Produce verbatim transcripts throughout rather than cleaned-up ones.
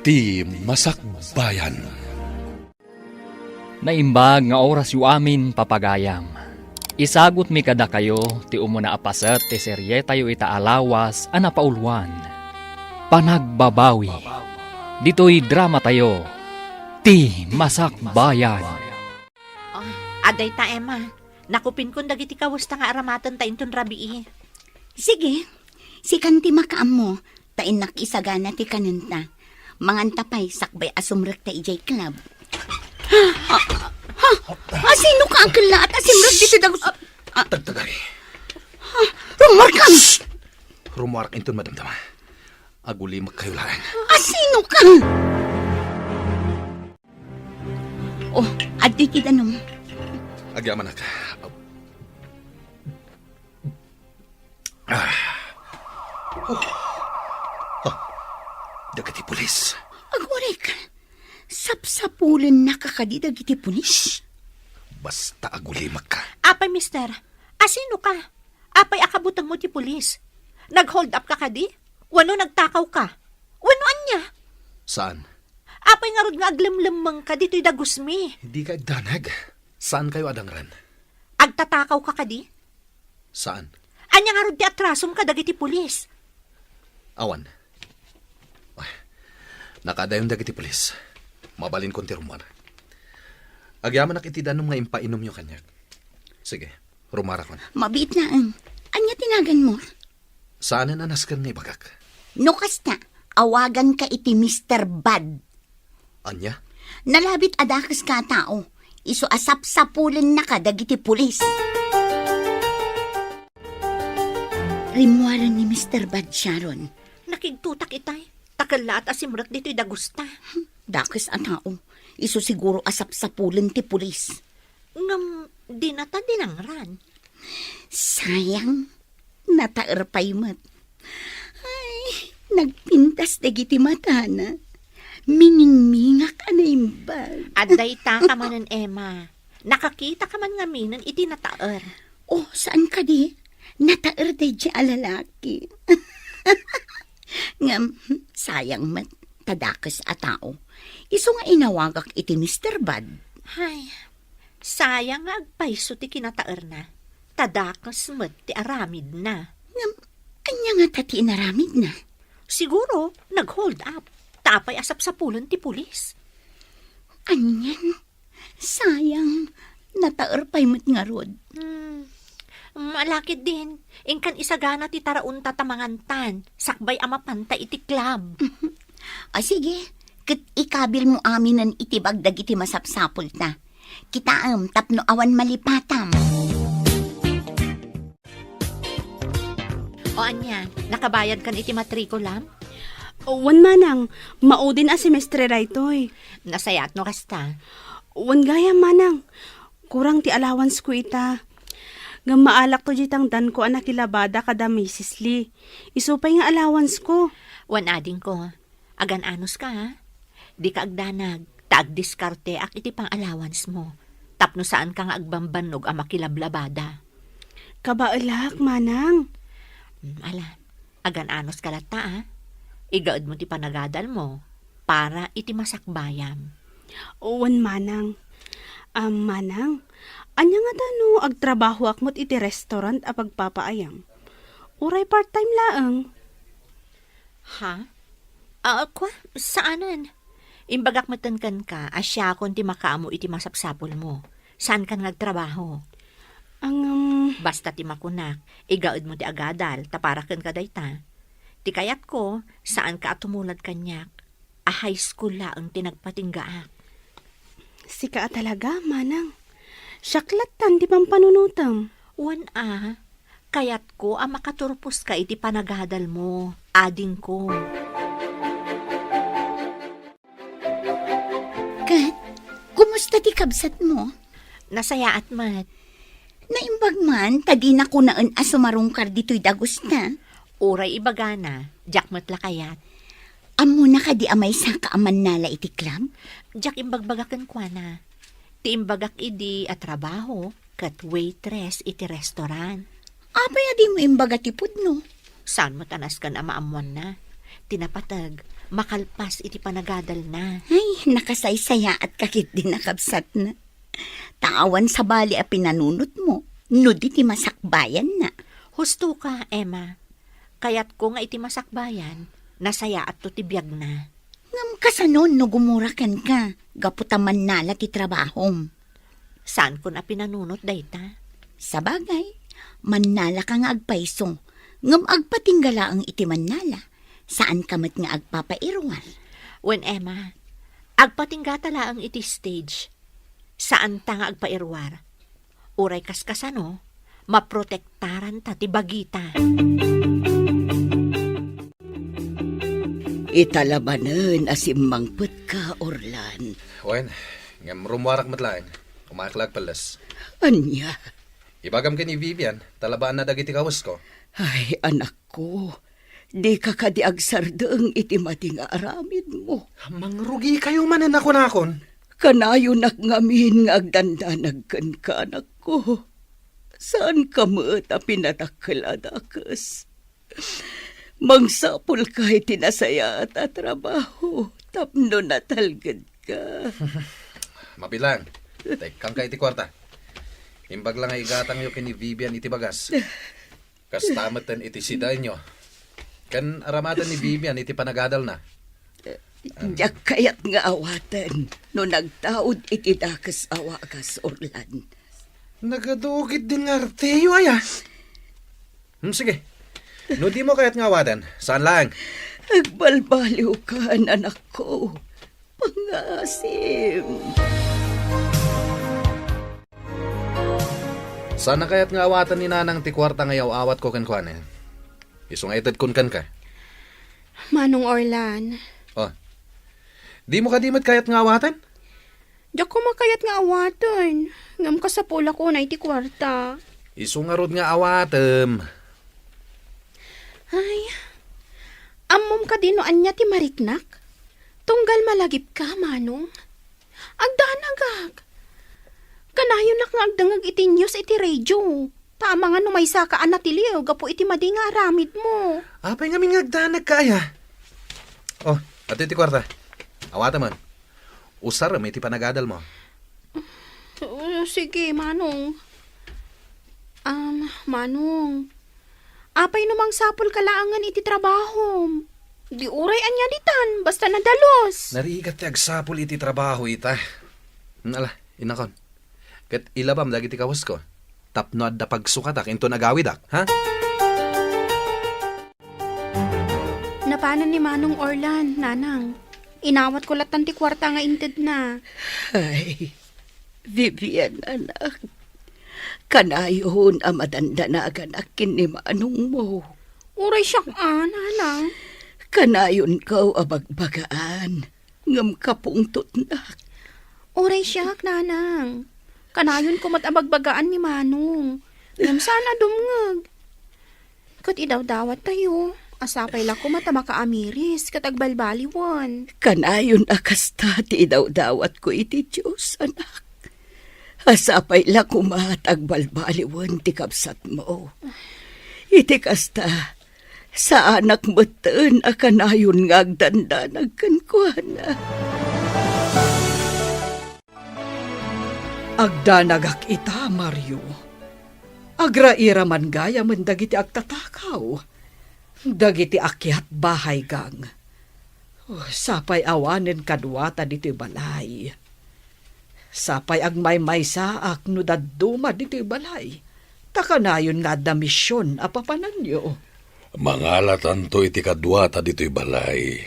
Ti Masakbayan. Naimbag nga orasyo amin, papagayam. Isagutmi kadakayo ti umuna a paset ti serietayo ita a lawas a napauluan, Panagbabawi. Ditoy dramatayo, Ti Masakbayan. Oh, adda ita, Emma. Nakupinkon dagiti kawesta nga aramatenta inton rabii. Sige, sikan ti makaammo, ta innak isagana ti kanenta. Manganta pay sakbay a sumrekta idiay club. Ha? Ha? Asino ka a kellaat a simrek ditoy dagus? Ah, ah. Tagtagari. Ha? Rumuarkam! Shh! Rumuarak inton madamdama. Agulimekkayo laeng. Asino ka? Oh, adda iti danum. Agyamanak. Ah. Oh. Ah. Dagiti pulis. Agurek. Sapsapulennaka kadi dagiti pulis? Basta agulimekka. Apay, mister, asino ka? Apay a kabutengmo ti pulis? Nag-hold up ka kadi? Wenno nagtakaw ka? Wenno ania? Saan? Apay ngarud nga aglemlemmengka ditoy dagusmi? Dika agdanag. Saankayo a dangran. Agtatakaw ka kadi? Saan? Ania ngarud ti atrasom kadagiti pulis? Awan. Ay, nakadayon dagiti pulis. Mabalinkon ti rumuar. Agyamanak iti danum nga impainomyo kaniak. Sige, rumuarakon. Mabiit laeng. Ania ti naganmo? Saanen a nasken nga ibagak. No kasta, awaganka iti Mister Bad. Ania? Nalabit a dakeska a tao. Isu a sapsapulennaka dagiti pulis. Rimmuaren ni Mister Bad, Sharon. Nakigtotak itay. Ta kellaat a simrek ditoy dagusta. Dakes a tao. Isu siguro a sapsapulen ti pulis. Ngem dinata dinangran. Sayang, nataer pay met. Ay, nagpintas dagiti matana. Miningmingak a naimbag. Adda ita ka manen, Emma. Nakakita ka man ngamin iti nataer. Oh, saan kadi? Nataer daydi a lalaki. Ngem, sayang met, ta dakes a tao. Isu nga inawagak iti Mister Bad. Ay, sayang nga agpayso ti kinataerna. Ta dakes met ti aramidna. Ngem, ania ngata ti inaramidna? Siguro, nag-hold up. Ta apay a sapsapulen ti pulis. Anian? Sayang, nataer pay met ngarud. Hmm. Malakid din, inkan isagana ti taraonta ta mangantan, sakbay a mapanta iti club. Ah, sige, ket ikabilmo aminen iti bag dagiti masapsapulta. Kitaem tapno awan malipatam. O ania, nakabayadkan iti matrikulam? Wen, manang, maudin a semestre daytoy. Nasayaat no kasta. Wen gayam, manang. Kurang ti allowance ko ita. Ngem maalakto diay tangdanko a nakilabada kada Misis Lee. Isu pay nga allowance ko. Wen adingko. Agan-anos ka, ha? Dika agdanag, ta agdiskarteak iti pang-allowance mo, tapno saanka nga agbambannog a makilablabada. Kabaelak, manang. Hmm, ala, agan-anos ka latta, ha? Igaed mo ti panagadal mo para iti masakbayam. Wen, manang. Am, manang, ania ngata no agtrabahoak met iti restaurant a pagpapaayam? Uray part-time laeng. Ha? Ah, kwa, saanen. Imbagak metten kenka a siakon ti makaammo iti masapsapulmo. Saankan nga agtrabaho. Ngem, basta ti makunak, igaedmo ti agadal, ta para kenka dayta. Ti kayatko, saanka a tumulad kaniak, a high school laeng ti nagpatinggaak. Sika a talaga, manang. Siak lattan ti pampanunotem. Wen a, kayatko a makaturposka iti panagadal mo, adingko. Ket, kumusta ti kabsat mo? Nasayaat met. Naimbag man, ta dina kunaen a sumarungkar ditoy dagusta. Uray ibagana, diak met la kayat. Ammona kadi a maysaka a mannala iti club? Diak imbagbaga kenkuana. Ti imbagak idi a trabaho ket waitress iti restaurant. Apay a dimo imbaga ti pudno? Saan met a nasken a maammoanna? Ti napateg, makalpas iti panagadalna. Ay, nakasaysayaatka ketdi, nakabsatna. Ta awan sabali a pinanunotmo no di ti masakbayanna. Husto ka, Emma. Kayatko nga iti masakbayan, nasayaatto ti biagna. Ngem kasano no gumura kenka gapu ta mannala ti trabahom? Saankon a pinanunot dayta. Sabagay, mannalaka nga agpayso, ngem agpatingga laeng iti mannala. Saanka met nga agpapairuar. Wen, Emma, agpatinggata laeng iti stage. Saanta nga agpairuar. Uray kaskasano, maprotektaranta ti bagita. Ita la manen a simmangpetka, Orlan. Wen, ngem rummuarak met laeng. Umayak la agpelles. Ania? Ibagam ken ni Vivian, talabaanna dagiti kawesko. Ay, anakko, dika kadi agsardeng iti madi nga aramidmo. Mangrugikayo manen a kunakon. Kanayonak ngamin nga agdandanag kenka, anakko. Saanka met a pinadakkel a dakes. Mangsapulka iti nasayaat a trabaho tapno natalgedka. Mabilang, tekkangka iti kuarta. Imbag la nga igatangyo ken ni Vivian iti bagas. Kasta metten iti sidaenyo. Ken aramaten ni Vivian iti panagadalna. Diak kayat nga awaten no nagtaud iti dakes a wagas, Orlan. Nagadu ketdin nga arteyo, aya? Hmm, sige. No dimo kayat nga awaten, saan laeng. Agbalbaliwkan, anakko. Pangasim. Saan a kayat nga awaten ni Nanang ti kuarta nga iyaw-awatko kenkuana? Isu nga itedkon kenka. Manong Orlan. Oh. Dimo kadi met kayat nga awaten? Diak koma kayat nga awaten, ngem kasapulak unay ti kuarta. Isu ngarud nga awatem. Ay, ammom kadi no ania ti mariknak? Tunggal malagipka, Manong. Agdanagak. Kanayonak nga agdengngeg iti news iti radio. Ta amangan no maysaka a natiliw gapu iti madi nga aramidmo. Apay ngamin nga agdanagka, aya? Oh, adtoy ti kuarta. Awatem man. Usarem iti panagadalmo. Oh, sige, Manong. Um, Manong, apay no mangsapulka laengen iti trabahom? Di uray ania ditan, basta nadalus. Narigat ti agsapul iti trabaho ita. Ala, inakon. Ket ilabam dagiti kawesko. Tapno adda pagsukatak inton agawidak, ha? Napanan ni Manong Orlan, Nanang. Inawatko lattan ti kuarta nga intedna. Ay, Vivian, anak. Kanayon a madandanaganak ken ni manongmo. Uray siak a, Nanang. Kanayonko a bagbagaan, ngem kapungtotnak. Uray siak, Nanang. Kanayonko met a bagbagaan ni Manong. Ngem saan a dumngeg. Ket idawdawattayo, a sapay la koma ta makaamiris ket agbalbaliwen. Kanayon a kasta ti idawdawatko iti Dios, anak. A sapay la koma ta agbalbaliwen ti kabsatmo. Iti kasta, saanak metten a kanayon nga agdandanag kenkuana. Agdanagak ita, Mario. Agrairaman gayamen dagiti agtatakaw, dagiti akiat bahay gang. Oh, sapay awanen kaduata ditoy balay. Sapay agmaymaysaak no dadduma ditoy balay, ta kanayon nga adda mision a papananyo. Mangalatanto iti kaduata ditoy balay.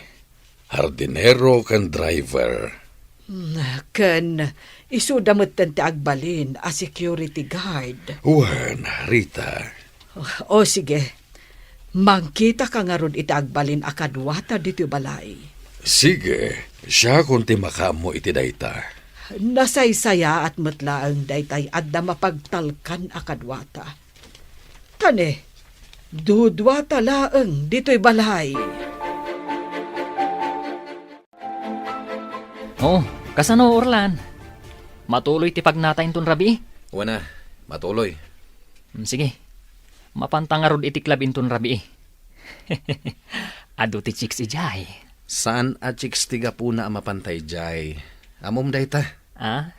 Hardinero ken driver. Mm, ken isuda metten ti agbalin a security guard. Wen, Rita. O, sige. Mangkitaka ngarud iti agbalin a kaduata ditoy balay. Sige, siakon ti makaammo iti dayta. Nasaysayaat met laeng daytay adda mapagtalkan a kaduata. Tani, duduata laeng ditoy balay. Oh, kasano, Orlan? Matuloy ti pagnata inton rabii? Wen a, matuloy. Hmm, sige. Mapanta ngarud iti club inton rabii. Adu ti chicks idiay. Saan a chicks ti gapuna a mapan ta idiay. Ammom dayta? Ah?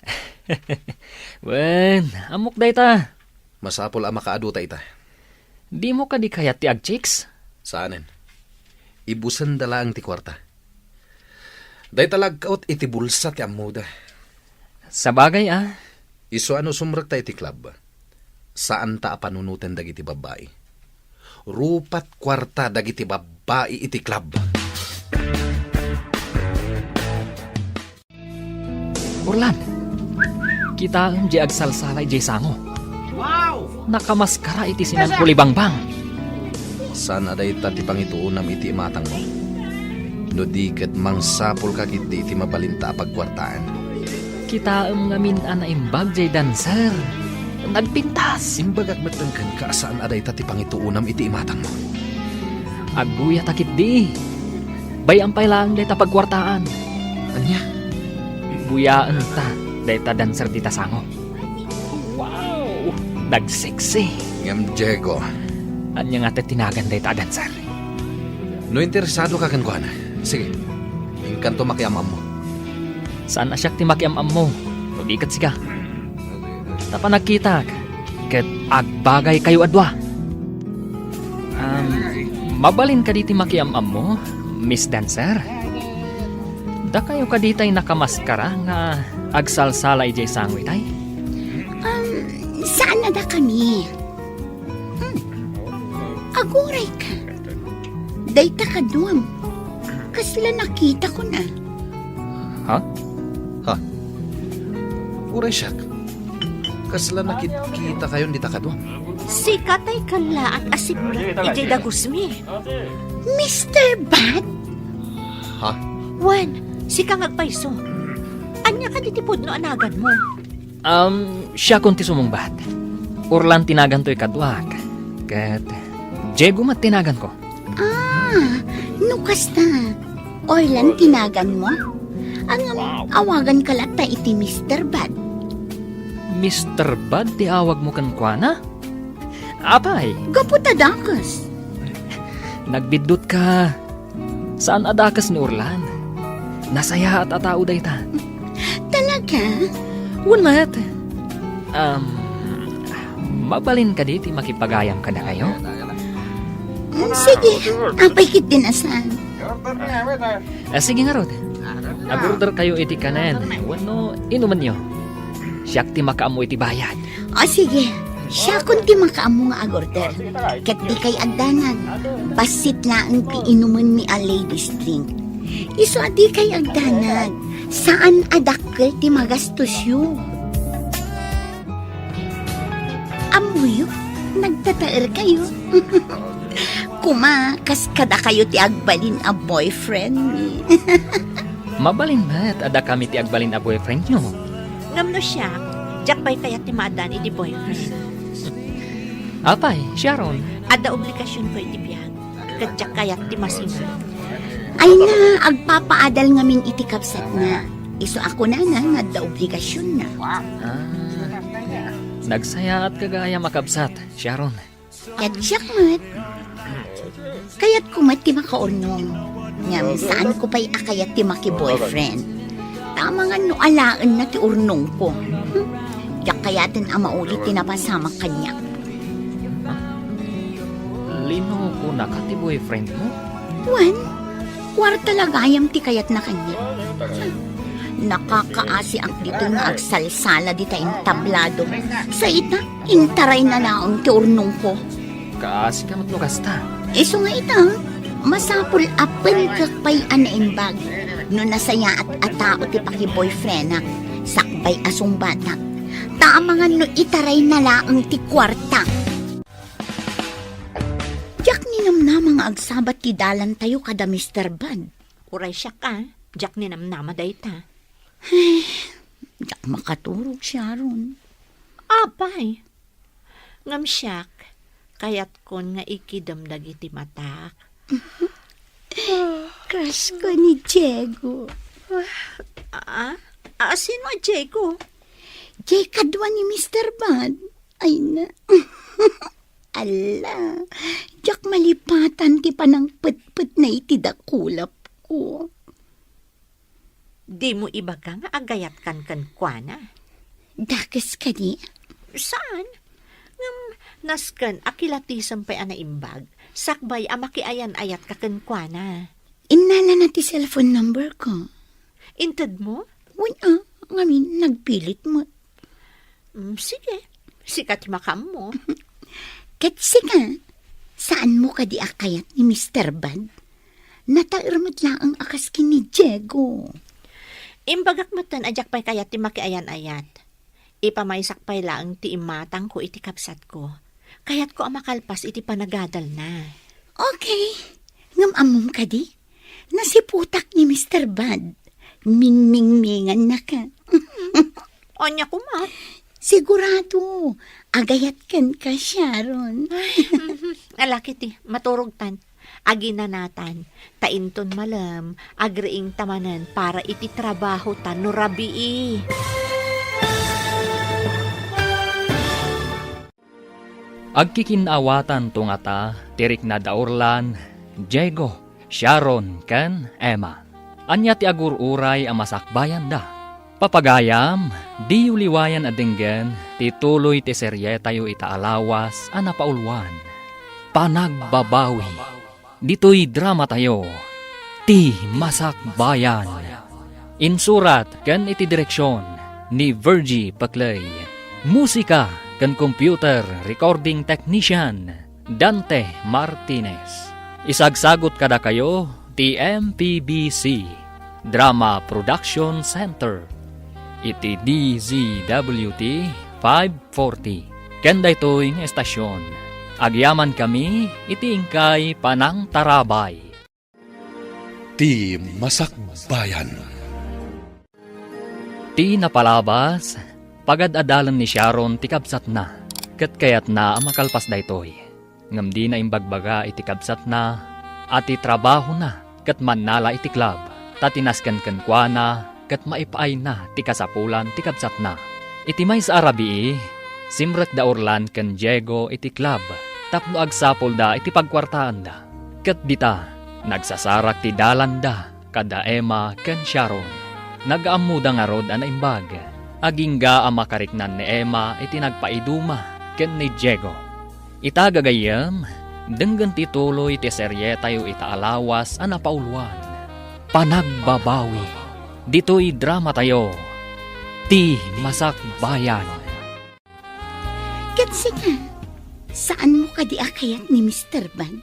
Wen, ammok dayta. Masapul a makaaduta ita. Dimo kadi kayat ti agchicks? Saanen. Ibusenda laeng ti kuarta. Dayta la agkaut iti bulsa ti ammoda. Sabagay a. Isu a no sumrekta iti club, saanta a panunoten dagiti babbai. Rupat kuarta dagiti babbai iti club. Orlan, kitaem diay agsalsala idiay sango. Wow! Nakamaskara iti sinan kulibangbang. Saan a dayta ti pangituonam iti imatangmo. No di ket mangsapulka ketdi iti mabalinta a pagkuartaan. Kitaem ngamin a naimbag diay dancer. Nagpintas. Imbagak met kenka a saan a dayta ti pangituonam iti imatangmo. Agbuyata ketdi. Bay-am pay laeng dayta pagkuartaan. Ania? Buyaenta dayta dancer dita sango. Wow! Nagseksi. Ngem Diego. Ania nga ti tinagan dayta a dancer? No interesadoka kenkuana, sige, inkanto makiam-ammo. Saan a siak ti makiam-ammo, no di ket sika. Ta panagkitak, ket agbagaykayo a dua. Um, mabalin kadi ti makiam-ammo, Miss Dancer? Dakayo kadi tay nakamaskara nga agsalsala idiay sango itay? Um, saan a dakami? Hmm. Aguray ka. Dayta kaduam. Kasla nakita ko na. Ha? Ha? Uray siak. Kasla nakit-, kita kayon dita kaduam. Sika tay kallaat a sipnget idiay dagusmi. Mister Bad? Ha? Wen, sika nga agpayso. Ania kadi ti pudno a naganmo? Um, siakon ti sumungbat. Orlan ti naganto ikaduak. Ket Diego met ti naganko. Ah, no kasta, Orlan ti naganmo? Ngem, awaganka latta iti Mister Bad. Mister Bad ti awagmo kenkuana? Apay? Gapu ta dakes. Nagbiddutka. Saan a dakes ni Orlan. Nasayaat a tao dayta. Talaga? Wen met. Um, mabalin kadi ti makipagayam kadakayo? Mm, sige, apay ketdin a saan. Ah, sige ngarud. Agorder kayo iti kanen wenno inumenyo. Siak ti makaammo iti bayad. O sige, siakon ti makaammo nga agorder. Ket dikay agdanag, bassit laeng ti inumenmi a ladies drink. Isu a dikay agdanag, saan a dakkel ti magastosyo. Ammoyo, nagtataer kayo. Kuma, kas kadakayo ti agbalin a boyfriend mi. Mabalin met a dakami ti agbalin a boyfriend nyo. Ngem no siak, diak pay kayat ti maaddaan iti boyfriend. Apay, Sharon? Adda obligasyonko iti biag, ket diak kayat ti masinga. Ay na, agpapaadal ngamin iti kabsatna. Isu a kunana nga adda obligasyonna. Ah, nagsayaat ka gayam a kabsat, Sharon. Ket siak met. Kayatko met ti makaurnong. Ngem saanko pay a kayat ti maki-boyfriend. Ta amangan no alaenna ti urnongko. Hmm? Diak kayaten a mauli ti napasamak kaniak. Linokonaka ti boyfriend mo? Wen, kuarta la gayam ti kayatna kaniak. Nakakaasiak ditoy nga agsalsala dita entablado. Sa ita, intarayna laeng ti urnongko. Kaasika met no kasta. Isu nga ita, masapul a penkek pay a naimbag no nasayaat a tao ti paki-boyfriendak, sakbay a sungbatak. Ta amangan no itarayna laeng ti kuarta. Diak ninamnama nga agsabat ti dalantayo kada Mister Bad. Uray siak a, diak ninamnama dayta. Ay, diak makaturog, Sharon. Apay, ngem siak, kayatkon nga ikidem dagiti matak. Crush ko ni Diego. Ah, ah, sino a Diego? Diay kadua ni Mister Bad. Ay na. Ala, diak malipatan ti panangpetpetna iti dakulap. O. Dimo ibaga nga agayatkan kenkuana? Dakes kadi? Saan? Ngem nasken a kilatisem pay a naimbag, sakbay a makiayan-ayatka kenkuana. Innalana ti cellphone number ko. Intedmo? Wen a, ngamin nagpilit met. Mm, sige. Sika ti makaammo. Ket sika, saanmo kadi a kayat ni Mister Bad? Nataer met laeng a kas ken ni Diego. Imbagak metten a diak pay kayat ti makiayan-ayat. Ipamaysak pay laeng ti imatangko iti kabsatko. Kayatko a makalpas iti panagadalna. Okay. Ngem ammom kadi? Nasiputak ni Mister Bad. Mingmingmingannaka. Ania koma? Sigurado, agayat kenka, Sharon. Ay, mhm. Ala ketdi, maturogtan. Aginanatan. Ta inton malem, agriingta manen para iti trabahota no rabii. Agkikinnaawatan to ngata ti rikna da Orlan, Diego, Sharon, ken Emma. Ania ti agur-uray a masakbayanda? Papagayam, diyo liwayan a denggen ti tuloy ti serietayo ita a lawas a napauluan, Panagbabawi. Ditoy dramatayo, Ti Masakbayan. Insurat ken iti direksion ni Virgie Paclay. Musika ken computer recording technician, Dante Martinez. Isagsagut kadakayo ti M P B C Drama Production Center iti D Z W T five forty. Ken daytoy nga estasion, agyamankami iti inkay panangtarabay. Ti Masakbayan. Ti napalabas, pagad-adalen ni Sharon ti kabsatna, ket kayatna a makalpas daytoy. Ngem dina imbagbaga iti kabsatna a ti trabahona ket mannala iti club, ta ti nasken kenkuana ket maipaayna ti kasapulan ti kabsatna. Iti maysa a rabii, simrek da Orlan ken Diego iti club tapno agsapulda iti pagkuartaanda. Ket dita, nagsasarak ti dalanda kada Emma ken Sharon. Nagaammoda ngarud a naimbag. Agingga a makariknan ni Emma iti nagpaiduma ken ni Diego. Ita gagayyem, denggen ti tuloy ti serietayo ita a lawas a napauluan, Panagbabawi. Ditoy dramatayo, Ti Masakbayan. Ket sika, saanmo kadi a kayat ni Mister Bad?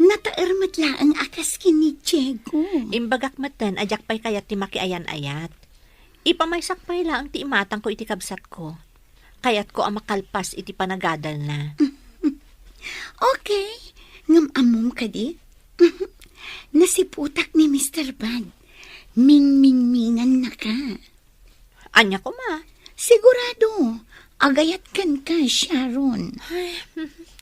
Nataer met laeng a kas ken ni Diego. Imbagak metten a diak pay kayat ti makiayan-ayat. Ipamaysak pay laeng ti imatangko iti kabsatko. Kayatko a makalpas iti panagadalna. Okay, ngem ammom kadi? Nasiputak ni Mister Bad. Mingmingmingannaka. Ania koma? Sigurado, agayat kenka, Sharon. Ay,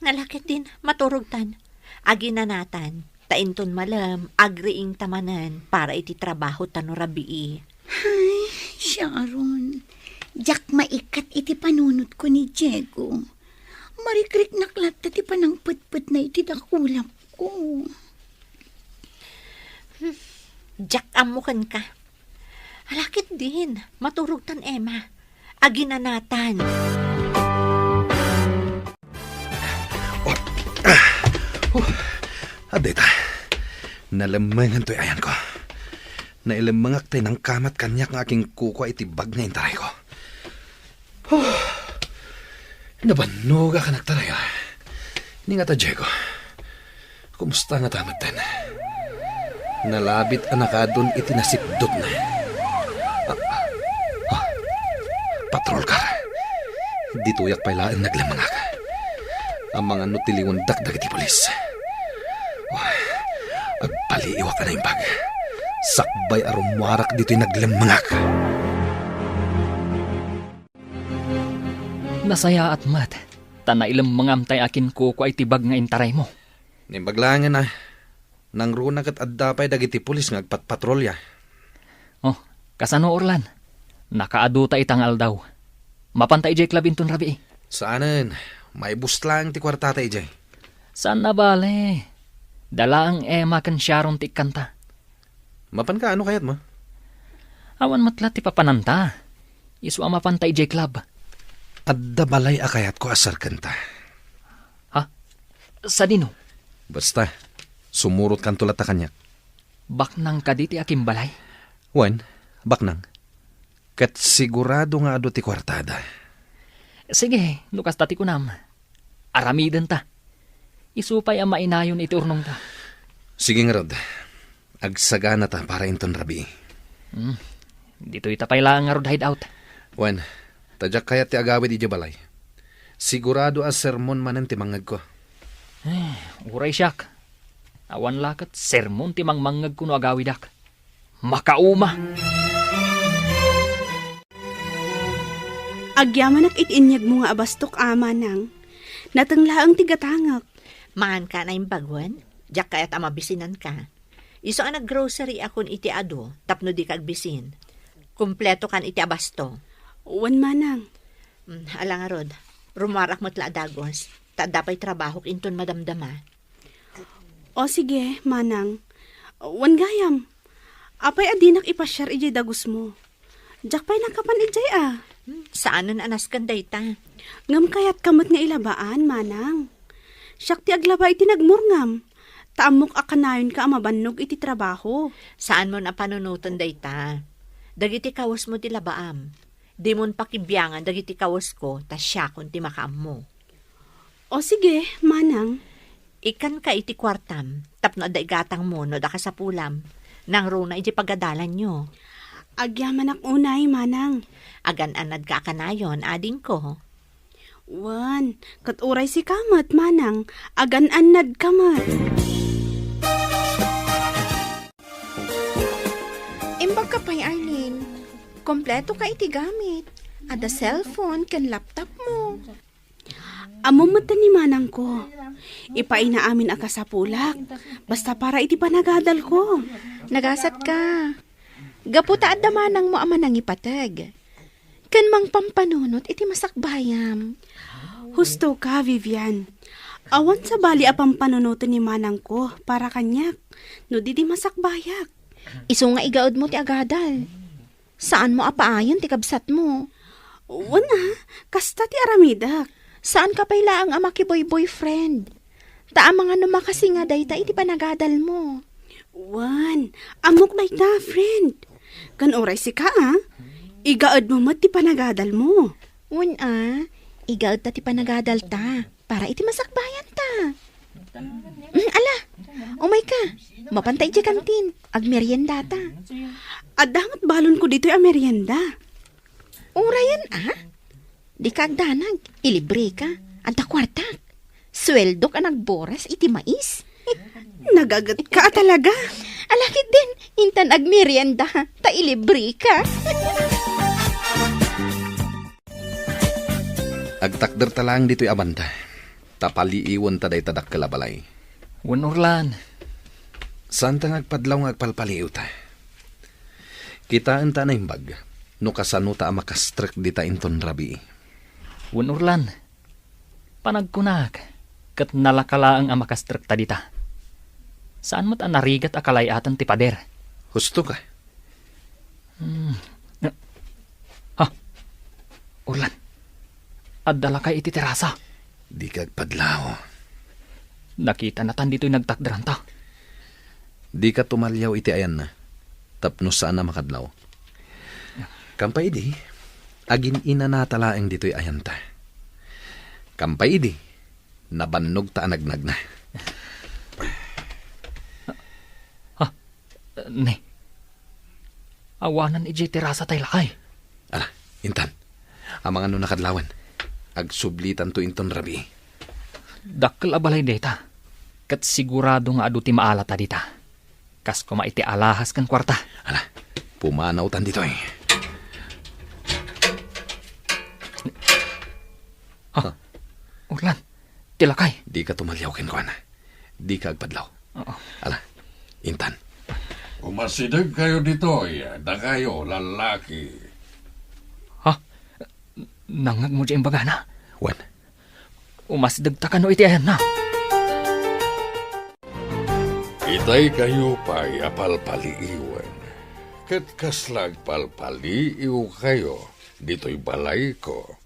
ala ketdin, maturogtan. Aginanatan, ta inton malem, agriingta manen para iti trabahota no rabii. Ay, Sharon, diak maikat iti panunotko ni Diego. Marikriknak latta ti panangpetpetna iti dakulapko. Diak ammo kenka. Ala ketdin, maturogtan, Emma. Aginanatan. Oh, ah, oh, adda ita. Nalemmengan toy ayanko. Nailemmengak tay nangkamat kaniak nga akinkukua iti bag nga intarayko. Huh. Nabannogak a nagtaray, ah. Ni ngata, Diego. Kumusta ngata metten? Nalabit a nakaadun iti nasipdutna. Ah, ah, ah. Patrol car. Ditoyak pay laeng naglemmengak. Amangan no tiliwendak dagiti pulis. Oh, agpaliiwak a naimbag. Sakbay a rummuarak ditoy naglemmengak. Nasayaat met, ta nailemmengam tay akinkukua iti bag nga intaraymo. Naimbag laengen a, nangruna ket adda pay dagiti pulis nga agpatpatrolya. Oh, kasano, Orlan? Nakaadu ta ita nga aldaw. Mapanta idiay club inton rabii? Saanen, maibus laeng ti kuartata idiay. Saan a bale. Dalaeng Emma ken Sharon ti ikkanta. Mapanka, ano kayatmo? Awan met la ti papananta. Isu a mapanta idiay club. Adda balay a kayatko a serkenta. Ha? Sadino? Basta, sumurotkanto latta kaniak. Baknang kadi ti akimbalay? Wen, baknang. Ket sigurado nga adu ti kuartada. Sige, no kasta ti kunam. Aramidenta. Isu pay a mainayon iti urnongta. Sige ngarud. Agsaganata para inton rabii. Hmm. Ditoyta pay laeng ngarud hideout. Wen, ta diak kayat ti agawid idiay balay. Sigurado a sermon manen ti mangngegko. Eh, uray siak. Awan la ket sermon ti mangmangngegko no agawidak. Makauma! Agyamanak iti inyegmo nga abastok, a, manang. Nateng laeng ti gatangek. Manganka a naimbag wen? Diak kayat a mabisinanka. Isu a naggrocery akon iti adu tapno dika agbisin. Kumpleto kan iti abasto. Wen, manang. Mm, ala ngarud, rumuarak met la a dagus, ta adda pay trabahok inton madamdama. O sige, manang. Wen gayam. Apay a dinak ipasiar idiay dagusmo? Diak pay nakapan idiay a. Hmm, saanen a nasken dayta. Ngem kayatka met nga ilabaan, manang. Siak ti aglaba iti nagmurngam. Ta ammok a kanayonka a mabannog iti trabaho. Saanmon a panunoten dayta. Dagiti kawesmo ti labaam. Dimon pakibiangan dagiti kawesko, ta siakon ti makaammo. O sige, manang. Ikkanka iti kuartam, tapno adda igatangmo no adda kasapulam. Nangruna iti pagadalanyo. Agyamanak unay, manang. Agan-annadka a kanayon, adingko. Wen, ket uray sika met, manang, agan-annadka met. Imbagka pay, Arlene. Kompleto ka iti gamit. Adda cellphone ken laptop mo. Ammom met ni manangko. Ipaayna amin a kasapulak. Basta para iti panagadalko. Nagasat ka. Gapu ta adda manangmo a manangipateg. Ken mangpampanunot iti masakbayam. Husto ka, Vivian. Awan sabali a pampanunoten ni manangko para kaniak no di di masakbayak. Isu nga igaedmo ti agadal. Saanmo a paayen ti kabsatmo. Wen a, kasta ti aramidek. Saanka pay laeng a makiboy-boyfriend. Ta amangan no makasinga dayta iti panagadalmo. Wen, ammok dayta, friend. Ken uray sika a, igaedmo met ti panagadalmo. Wen a, igaedta ti panagadalta para iti masakbayanta. Mm, ala, umayka. Mapanta idiay kantin. Agmeriendata. Adda met balonko ditoy a merienda. Urayen a? Dika agdanag. Ilibreka. Adda kuartak. Sueldok a nagboras iti mais. Nagagetka a talaga. Ala ketdin, intan agmerienda, ta ilibreka. Agtakderta laeng ditoy a banda, ta paliiwenta dayta dakkel a balay. Wen, Orlan. Saanta nga agpadlaw nga agpalpaliiwta. Kitaenta a naimbag no kasanota a makastrek dita inton rabii. Wen, Orlan. Panagkunak, ket nalaka laeng a makastrekta dita. Saan met a narigat a kalay-aten ti pader. Husto ka. Hmm. Ha? Orlan, adda lakay iti terasa. Dika agpadlaw. Nakitanatan ditoy nagtakderanta. Dika tumaliaw iti ayanna, tapno saan a makadlaw. Kampay idi, agin-inanata laeng ditoy ayanta. Kampay idi, nabannogta a nagnagna. Ha? Ne. Awanan idiay terasa tay lakay. Ala, intan. Amangan no nakadlawan. Agsublitanto inton rabii. Dakkel a balay dayta. Ket sigurado nga adu ti maalata dita. Kas koma iti alahas ken kuarta. Ala, pumanawtan ditoy. Ha? Ha? Orlan, ti lakay. Dika tumaliaw kenkuana. Dika agpadlaw. Oo. Ala, intan. Umasidegkayo ditoy, dakayo, lallaki. Ha? Nangngegmo diay imbagana? Wen. Umasidegta kano iti ayanna? Daykayo pay a palpaliiwen, ket kasla agpalpaliiwkayo ditoy balayko.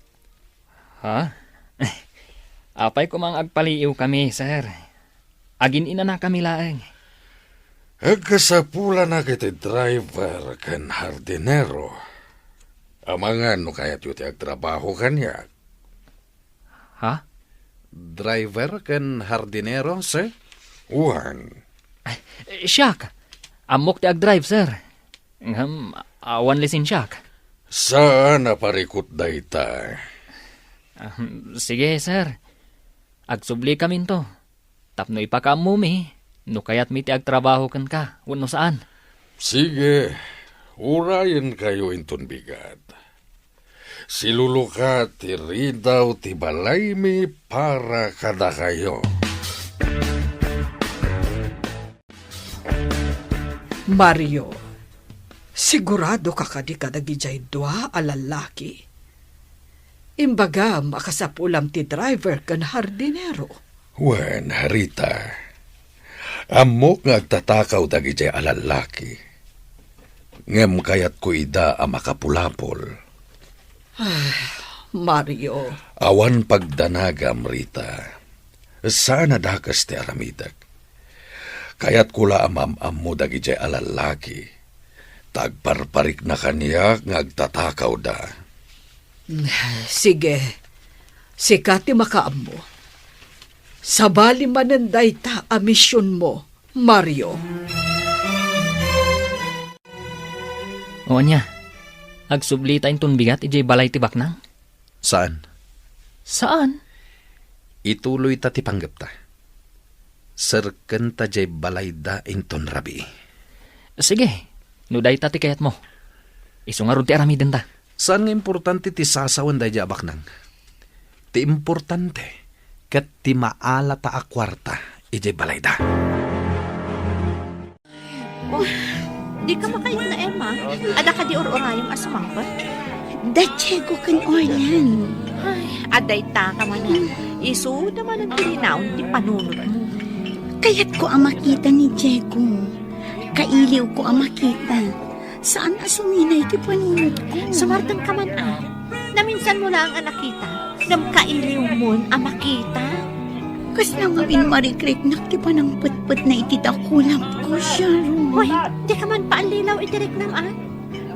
Ha? Apay koma nga agpaliiwkami, sir? Agin-inanakami laeng. Agkasapulanak iti driver ken hardinero. Amangan no kayatyo ti agtrabaho kaniak. Ha? Driver ken hardinero, sir? Wen. Ay, siak. Ammok ti agdrive, sir. Ngem, awan lisensiak. Saan a parikut dayta. Ah, sige, sir. Agsubli kaminto. Tapno ipakaammomi, no kayatmi ti agtrabaho kenka, wenno saan. Sige, urayenkayo inton bigat. Siluluka ti ridaw ti balaymi para kadakayo. Mario, sigurado ka kadi kadagijay dua a lallaki? Imbagam a kasapulam ti driver ken hardinero. Wen, Rita, ammok nga agtatakaw dagijay a lallaki. Ngem kayatko ida a makapulapol. Ah, Mario. Awan pagdanagam, Rita. Saan a dakes ti aramidek. Kayatko la a maam-ammo dagijay a lallaki. Ta agparparikna kaniak nga agtatakawda. Sige. Sika ti makaammo. Sabali manen dayta a misionmo, Mario. O ania, agsublita inton bigat idiay balay ti baknang? Saan? Saan? Ituloyta ti panggepta. Serkenta diay balayda inton rabii. Sige, no dayta ti kayatmo. Isu ngarud ti aramidenta. Saan nga importante ti sasawen daydiay a baknang. Ti importante ket ti maalata a kuarta idiay balayda. Oh, di ka makaitna, Emma. Adda kadi ur-urayem a sumangpet? Da Diego ken Orlan. Ay, adda ita ka manen. Isuda manen ti linaon ti panunotmo. Kayatko a makita ni Diego. Kailiwko a makita. Saan a suminay ti panunotko. Sumardeng ka man, a. Naminsanmo laeng a nakita, ngem kailiwmon a makita. Kasla ngamin marikriknak ti panangpetpetna iti dakulapko, Sharon. Hoy, di ka man paallilaw iti riknam, a.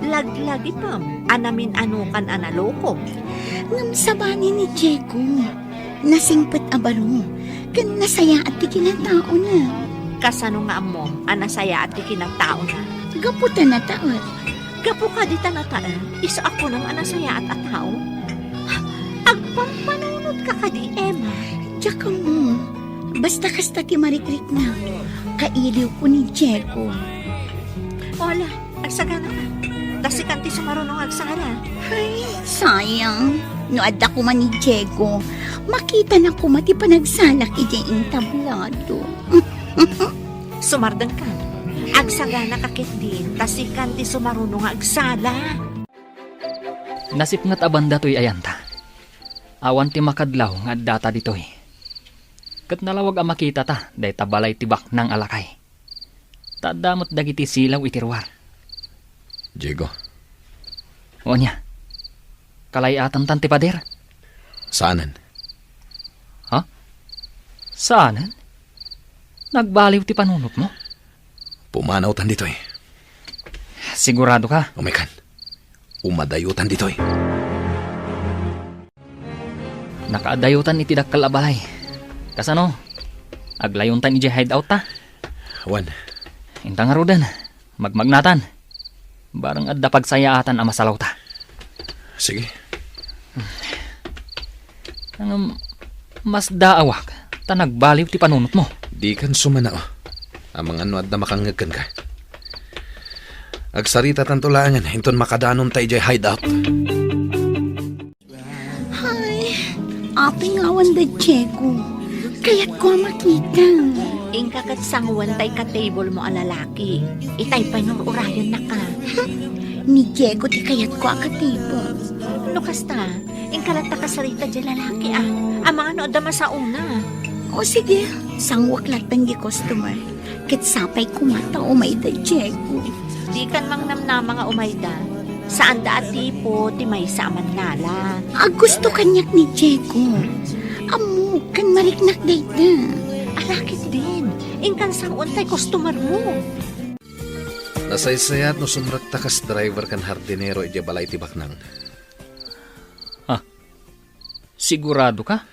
Laglagipem a namin-anokan a naloko. Ngem sabali ni Diego. Nasingpet a baro, ken nasayaat ti kinataona. Kasano nga ammom a nasayaat ti kinataona? Gapu ta nataet. Gapu kadi ta nataet, isu a kunam a nasayaat a tao? Agpampanunotka kadi, Emma? Diak ammo. Basta kasta ti marikriknak. Kailiwko ni Diego. Wala. Agsagana ka. Ta sikan ti sumaruno nga agsala. Ay, sayang. No adda koma ni Diego, makitana koma ti panagsalak idiay entablado. Sumardeng ka. Agsagana ka ketdin, ta sikan ti sumaruno nga agsala. Nasipnget a banda toy ayanta. Awan ti makadlaw nga addata ditoy. Ket nalawag a makitata dayta balay ti baknang a lakay. Ta adda met dagiti silaw iti ruar. Diego. O ania? Kalay-atantan ti pader? Saanen. Ha? Saanen? Nagbaliw ti panunotmo? Pumanawtan ditoy. Sigurado ka? Umaykan. Umadayotan ditoy. Nakaadayotan iti dakkel a balay. Kasano? Aglayontan idiay hideout ta? Wen. Inta ngaruden, magmagnatan. Bareng adda pagsayaatan a masalawta. Sige. Ngem, masdaawak ta nagbaliw ti panunotmo. Dikan sumanao. Amangan no adda makangngeg kenka. Agsaritatanto laengen inton makadanonta idiay hideout. Ay, apay nga awan da Diego. Kayatko a makita. Inka ket sangoen tay ka-table mo a lalaki. Itay pay nururayennak a. Ni Diego ti kayatko a ka-table. No kasta, inka latta kasarita diay lalaki a. Amangan no adda masaona. O sige, sanguek latta diay customer. Ket sapay koma ta umayda, Diego. Dikan mangnamnama nga umayda. Saanda a tipo ti maysa a mannala. Agusto kaniak ni Diego. Ammok ken mariknak dayta. Ala ketdin, inkan sang-on tay customer mo. Nasaysayat no sumrekta kas driver ken hardinero idiay balay ti baknang. Ah, sigurado ka?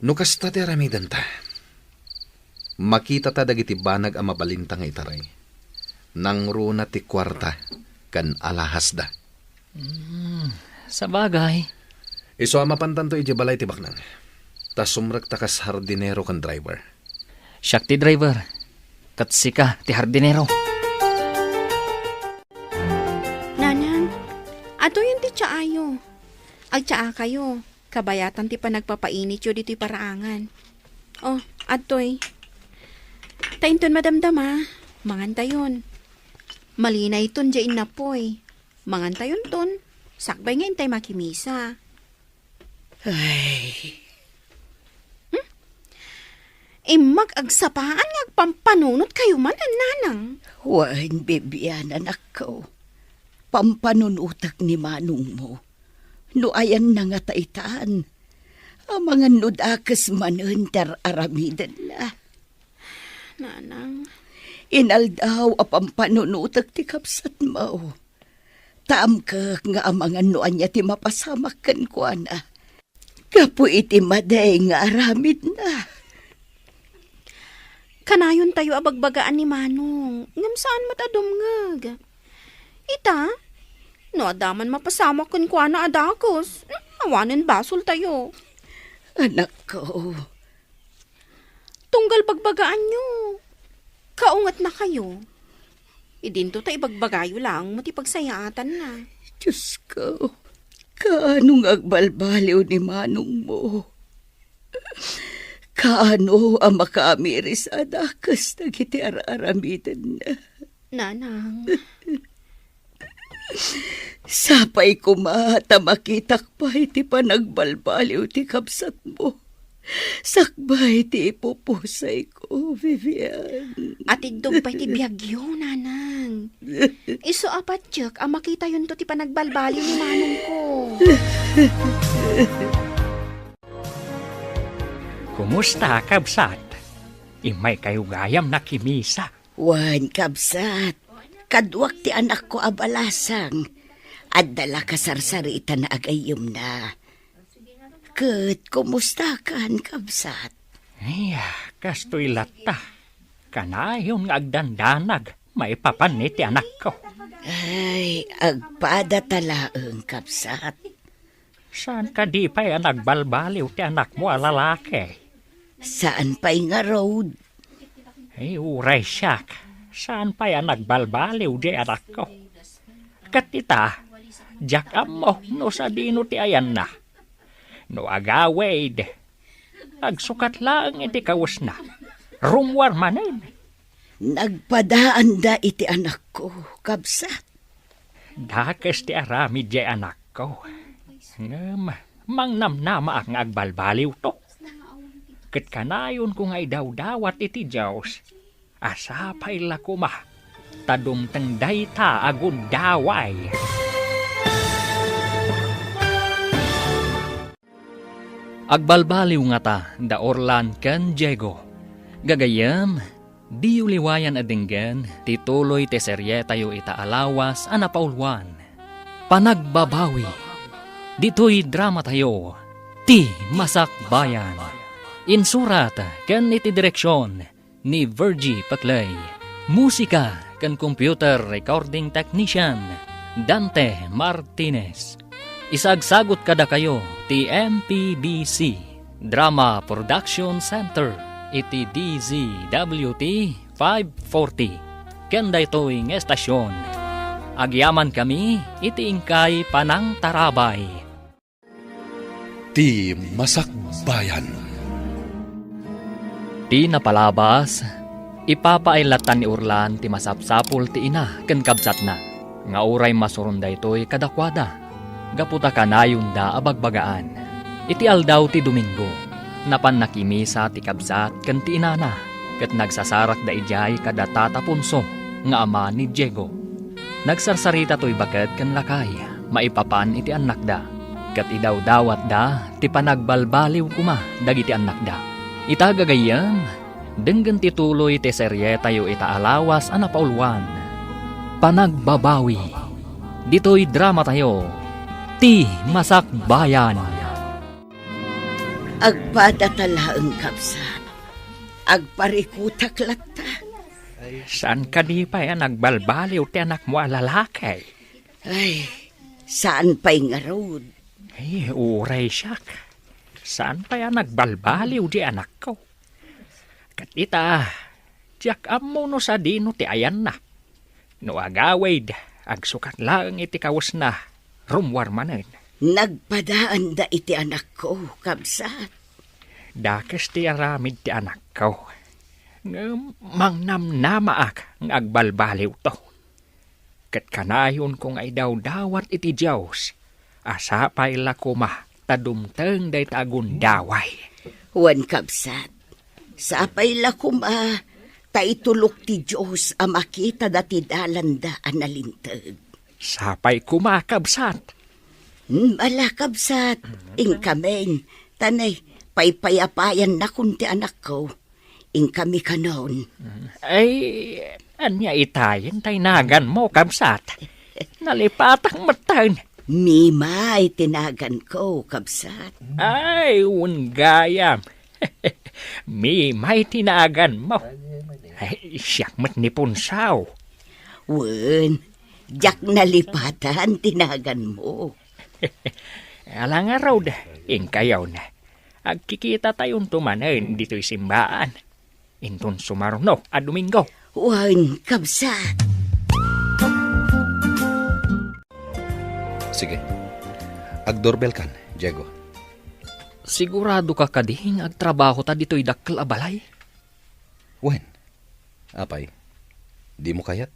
No kasta ti aramidenta, makitata dagiti banag a mabalinta nga itaray. Nangruna ti kuarta ken alahasda. Hmm, sabagay. Isu a mapantanto idiay balay ti baknang. Ta sumrekta kas hardinero ken driver. Siak ti driver, ket sika ti hardinero. Nanang, adtoyen ti tsaayo. Agtsaakayo, kabayatan ti panagpapainityo ditoy paraangan. Oh, adtoy. Ta inton madamdama, mangantayon. Malinayton diay innapoy. Mangantayonton, sakbay nga intay makimisa. Ay. Hmm? Immak agsapaan nga agpampanunotkayo manen, nanang. Wen, Bibian, anakko. Pampanunotek ni manongmo. No ayanna ngata itan, amangan no dakes manen ti ar-aramidenna. Nanang. Inaldaw a pampanunotek ti kabsatmo. Ta amkek nga amangan no ania ti mapasamak kenkuana gapu iti madi nga aramidna. Kanayontayo a bagbagaan ni Manong, ngem saan met a dumngeg. Ita, no adda man mapasamak kenkuana a dakes, awanen basoltayo. Anakko, Tunggal bagbagaanyo, kaungetnakayo. Idinto ta ibagbagayo laeng met ti pagsayaatanna. Diosko, kaano nga agbalbaliw ni manongmo? Kaano a makaamiris a dakes dagiti ar-aramidenna? Nanang. Sapay koma ta makitak pay ti panagbalbaliw ti kabsatmo. Sakbay ti ipupusayko, Vivian. Atiddog pay ti biagyo, Nanang. Isu a patiek a makitayonto ti panagbalbaliw ni manongko. Kumusta, kabsat? Immaykayo gayam nakimisa. Wen, kabsat, kaduak ti anakko a balasang. Adda la kasarsaritan a gayyemna. Ket kumustakan, kabsat? Ay, kastoy latta. Kanayon nga agdandanag maipapan iti anakko. Ay, agpadata laeng, kabsat. Saan kadi pay a nagbalbaliw ti anakmo a lalaki? Saan pay ngarud? Ay, uray siak, saan pay a nagbalbaliw diay anakko. Ket ita, diak ammo no sadino ti ayanna. No agawid, agsukat laeng iti kawesna. Rummuar manen. Nagpadaanda iti anakko, kabsat. Dakes ti aramid diay anakko. Ngem mangnamnamaak nga agbalbaliwto. Ket kanayonko nga idawdawat iti Dios a sapay la koma ta dumteng dayta a gundaway. Agbalbaliw ngata da Orlan ken Diego. Gagayyem, diyo liwayan a denggen ti tuloy ti serietayo ita a lawas a napauluan, Panagbabawi. Ditoy dramatayo, Ti Masakbayan. Insurat ken iti direksion, ni Virgie Paclay. Musika ken computer recording technician, Dante Martinez. Isagsagut kadakayo ti M P B C Drama Production Center iti D Z W T five forty. Ken daytoy nga estasion, agyamankami iti inkay panangtarabay. Ti Masakbayan. Ti napalabas, ipapaay latta ni Orlan ti masapsapul ti ina ken kabsatna, nga uray masuron daytoy kadakuada, gapu ta kanayonda a bagbagaan. Iti aldaw ti Domingo, napan nakimisa ti kabsat ken ti inana. ket nagsasarakda idiay kada Tata Ponso nga ama ni Diego. Nagsarsarita toy baket ken lakay maipapan iti annakda, ket idawdawatda ti panagbalbaliw koma dagiti annakda. Ita gagayyem, denggen ti tuloy ti serietayo ita a lawas a napauluan, Panagbabawi. Ditoy dramatayo, Ti Masakbayan. Agpadata laeng, kabsat. Agparikutak latta. Saan kadi pay a nagbalbaliw ti anakmo a lalaki? Ay, saan pay ngarud. Ay, uray siak. Saan pay a nagbalbaliw di anakko? Ket ita, diak ammo no sadino ti ayanna. No agawid, agsukat laeng iti kawesna, rummuar manen. Nagpadaanda iti anakko, kabsat. Dakes ti aramid ti anakko. Ngem mangnamnamaak nga agbalbaliwto. Ket kanayonko nga idawdawat iti Dios a sapay la koma ta dumteng dayta a gundaway. Wen, kabsat, sapay la koma ta itulok ti Dios a makitada ti dalanda a nalinteg. Sapay koma, kabsat. Hmm, ala, kabsat, inkamin, ta nay, paypayapayannakon ti anakko. Inkami kanon. Ay, ania itayen ta inaganmo, kabsat? Nalipatak metten. Mimay ti naganko, kabsat. Ay, wen gayam. Mimay ti naganmo. Ay, siak met ni Punsaw. Wen, diak nalipatan ti naganmo. Ala ngarud, inkayon. Agkikitatayon to manen ditoy simbaan. Inton sumaruno a Domingo. Wen, kabsat. Sige. Agdoorbell kan, Diego. Sigurado ka kadi nga agtrabaho ta ditoy dakkel a balay? Wen. Apay, dimo kayat?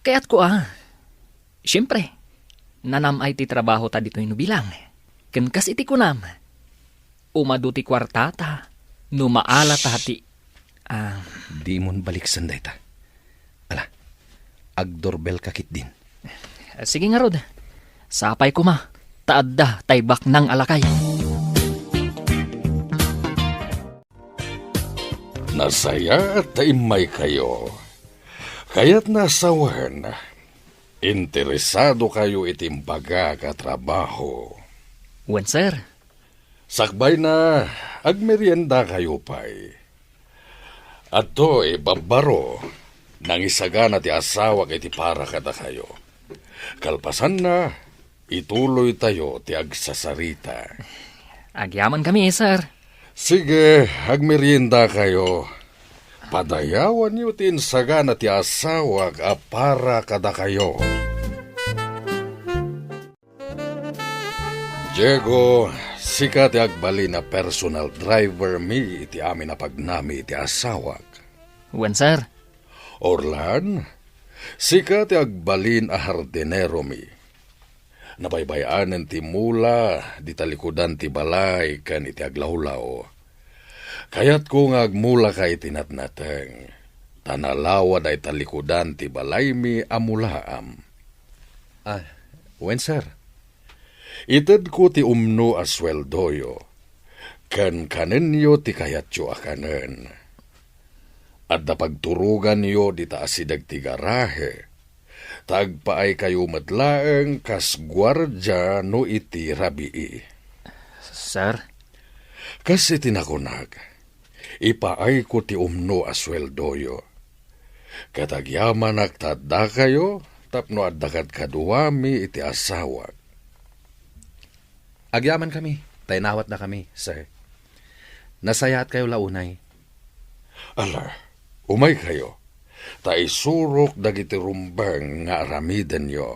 Kayatko a. Siempre, nanam-ay ti trabaho ta ditoy no bilang. Ken kas iti kunam, umadu ti kuartata no maala ta ti, ah, Dimon baliksen dayta. Ala, agdoorbell ka ketdin. Sige ngarud. Sapay koma, ta adda tay baknang a lakay. Nasayaat ta immaykayo. Kayatna a sawen, interesadokayo iti imbagak a trabaho. Wen, sir. Sakbayna, agmeriendakayo pay. Adtoy, babbaro, nangisagana ti asawak iti para kadakayo. Kalpasanna, ituloytayo ti agsasarita. Agyamankami, sir. Sige, agmeriendakayo. Padayawanyo ti insagana ti asawak a para kadakayo. Diego, sika ti agbalin a personal driver mi iti amin a pagnami iti asawak. Wen, sir. Orlan, sika ti agbalin a hardinero mi. Nabaybay-anen ti mula, di talikudan ti balay ken iti aglawlaw. Kayatko nga agmulaka iti natnateng, ta nalawa dayta likudan ti balaymi a mulaam. Ah, wen, sir. Itedko ti umno a sueldoyo, ken kanenyo ti kayatyo a kanen. Adda pagturoganyo dita asideg ti garahe, ta agpaaykayo met laeng kas guardia no iti rabii. Sir? Kas iti nakunak, ipaayko ti umno a sueldoyo. Ket agyamanak ta addakayo tapno adda kadkaduami iti asawak. Agyamankami, ta inawatnakami, sir. Nasayaatkayo la unay. Ala, umaykayo, ta isurok dagiti rumbeng nga aramidenyo.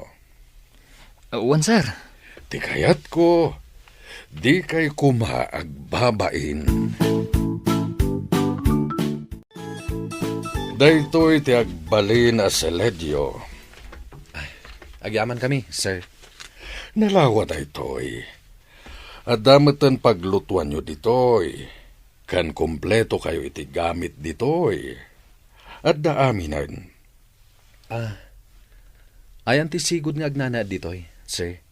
Wen, sir. Ti kayatko, dikay koma agbabain. Daytoy ti agbalin a seledio. Ay, agyamankami, sir. Nalawa daytoy. Adda metten paglutuanyo ditoy. ken kumpleto kayo iti gamit ditoy. Adda aminen. Ah, ayan ti sigud nga agnanaed ditoy, sir?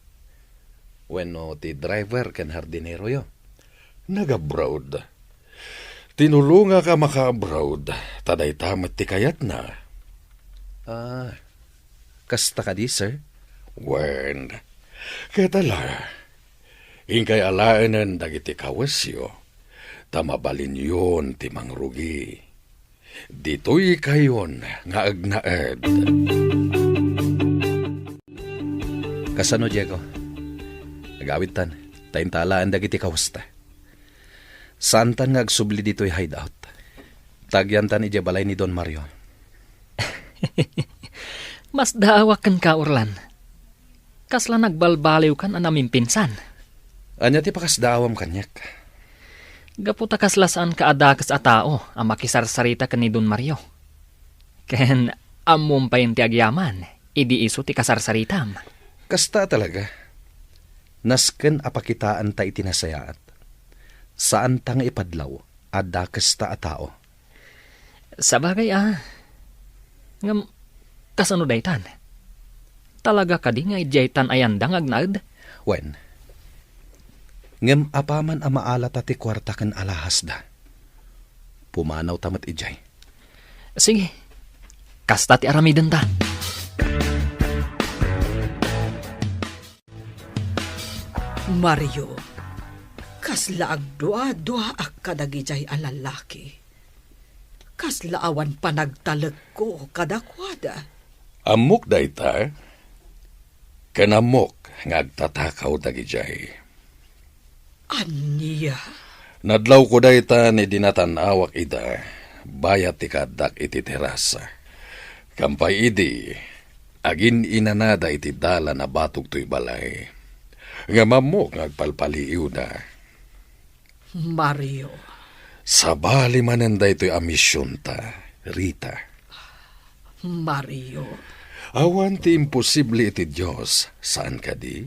Wenno ti driver ken hardineroyo? Nag-abroad. Tinulongak a maka-abroad, ta dayta met ti kayatna. Ah, kasta kadi, sir? Wen, ket ala, inkay alaenen dagiti kawesyo, ta mabalinyon ti mangrugi. Ditoy kayon nga agnaed. Kasano, Diego? Agawidtan, ta inta alaen dagiti kawesta. Saantan nga agsubli ditoy hideout. Tagyantan idiay balay ni Don Mario. Masdaawak kenka, Orlan. Kasla nagbalbaliwkan a namimpinsan. Ania ti pakasdaawam kaniak? Gapu ta kasla saanka a dakes a tao a makisarsarita ken ni Don Mario. Ken ammom pay ti agyaman idi isu ti kasarsaritam. Kasta talaga. Nasken a pakitaanta iti nasayaat. Saanta nga ipadlaw a dakesta a tao. Sabagay a. Ngem, kasano daytan? Talaga kadi nga idiaytan a yanda nga agnaed? Wen. Ngem apaman a maalata ti kuarta ken alahasda, pumanawta met idiay. Sige. Kasta ti aramidenta. Mario, kasla agdua-duaak kadagidiay a lallaki. Kasla awan panagtalekko kadakuada. Ammok dayta, ken ammok nga agtatakaw dagidiay. Ania? Nadlawko dayta ni dinatan-awak ida, bayat ti kaaddak iti terasa. Kampay idi, agin-inanada iti dalan a batog toy balay. Ngem ammok nga agpalpaliiwda. Mario. Sabali manen daytoy a misionta, Rita. Mario. Awan ti imposible iti Dios, saan kadi?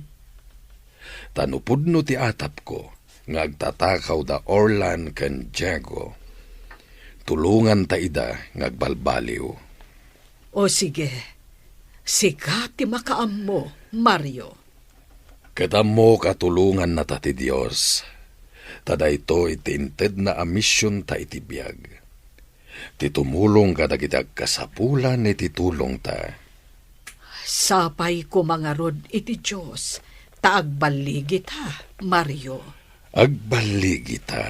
Ta no pudno ti atapko nga agtatakaw da Orlan ken Diego, tulonganta ida nga agbalbaliw. O sige, sika ti makaammo, Mario. Ket ammok a tulongannata ti Dios, ta daytoy ti intedna a misionta iti biag, ti tumulong kadagiti agkasapulan iti tulongta. Sapay koma ngarud iti Dios ta agballigita, Mario. Agballigita.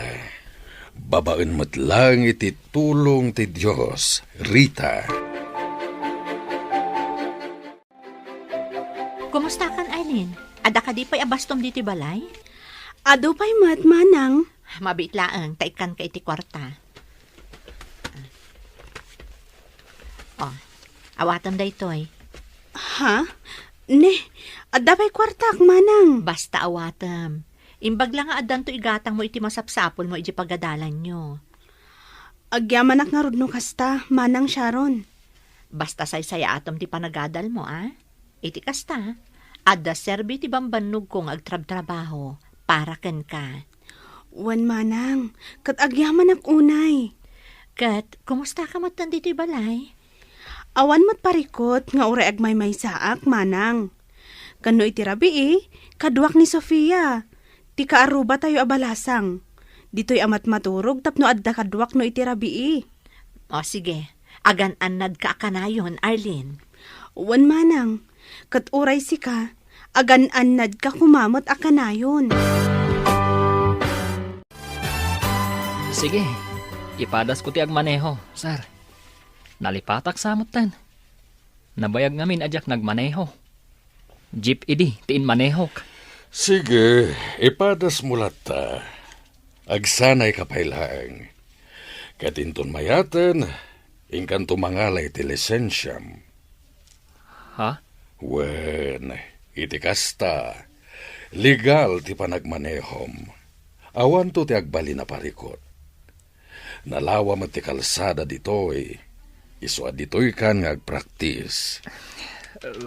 Babaen met laeng iti tulong ti Dios, Rita. Kumustakan, Arlene? Adda kadi pay a bastom ditoy balay? Adu pay met, manang. Mabiit laeng, ta ikkanka iti kuarta. Oh, awatem daytoy. Ha? Ne, adda pay kuartak, manang. Basta awatem. Imbag la nga addanto igatangmo iti masapsapulmo iti pagadalanyo. Agyamanak ngarud no kasta, Manang Sharon. Basta saysayaatem ti panagadalmo, a? Iti kasta, adda serbi ti bambannogko nga agtrabtrabaho para kenka. Wen, manang, ket agyamanak unay. Ket, kumustaka metten ditoy balay? Awan met parikut nga uray agmaymaysaak, manang. Ken no iti rabii, kaduak ni Sofia, ti kaarrubatayo a balasang. Ditoy a matmaturog tapno adda kaduak no iti rabii. O, sige. Agan-annadka a kanayon, Arlene. Wen, manang. Ket uray sika, agan-annadka koma met a kanayon. Sige, ipadasko ti agmaneho, sir. Nalipatak sa metten. Nabayag ngamin a diak nagmaneho. Jeep idi ti inmanehok. Sige, ipadasmo latta. Agsanayka pay laeng. Ket inton mayaten, inkanto mangala iti lisensiam. Ha? Wen, iti kasta, legal ti panagmanehom. Awanto ti agbalin a parikut. Nalawa met ti kalsada ditoy. Isu a ditoykan nga agpraktis.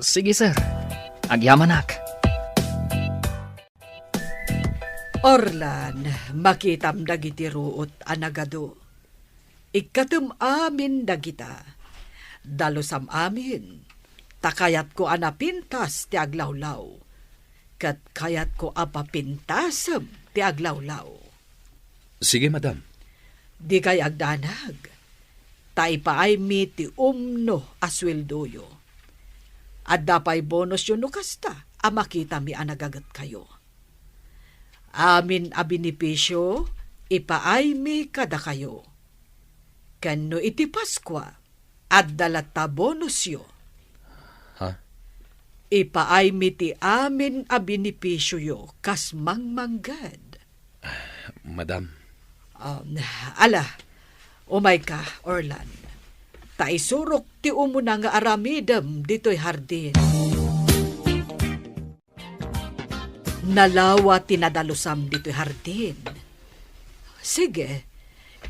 Sige, sir. Agyamanak. Orlan, makitam dagiti ruot a nagadu. Ikkatem amin dagita. Dalusam amin, ta kayatko a napintas ti aglawlaw, ket kayatko a papintasem ti aglawlaw. Sige, madam. Dikay agdanag, ta ipaaymi ti umno a sueldoyo. Adda pay bonusyo no kasta a makitami a nagagetkayo. Amin a benepisio ipaaymi kadakayo. Ken no iti Paskua, adda latta bonusyo. Ha? Ipaaymi ti amin a benepisioyo kas mangmangged. Madam. Um, ala, umayka, Orlan. Ta isurok ti umuna nga aramidem ditoy hardin. Nalawa ti nadalusam ditoy hardin. Sige,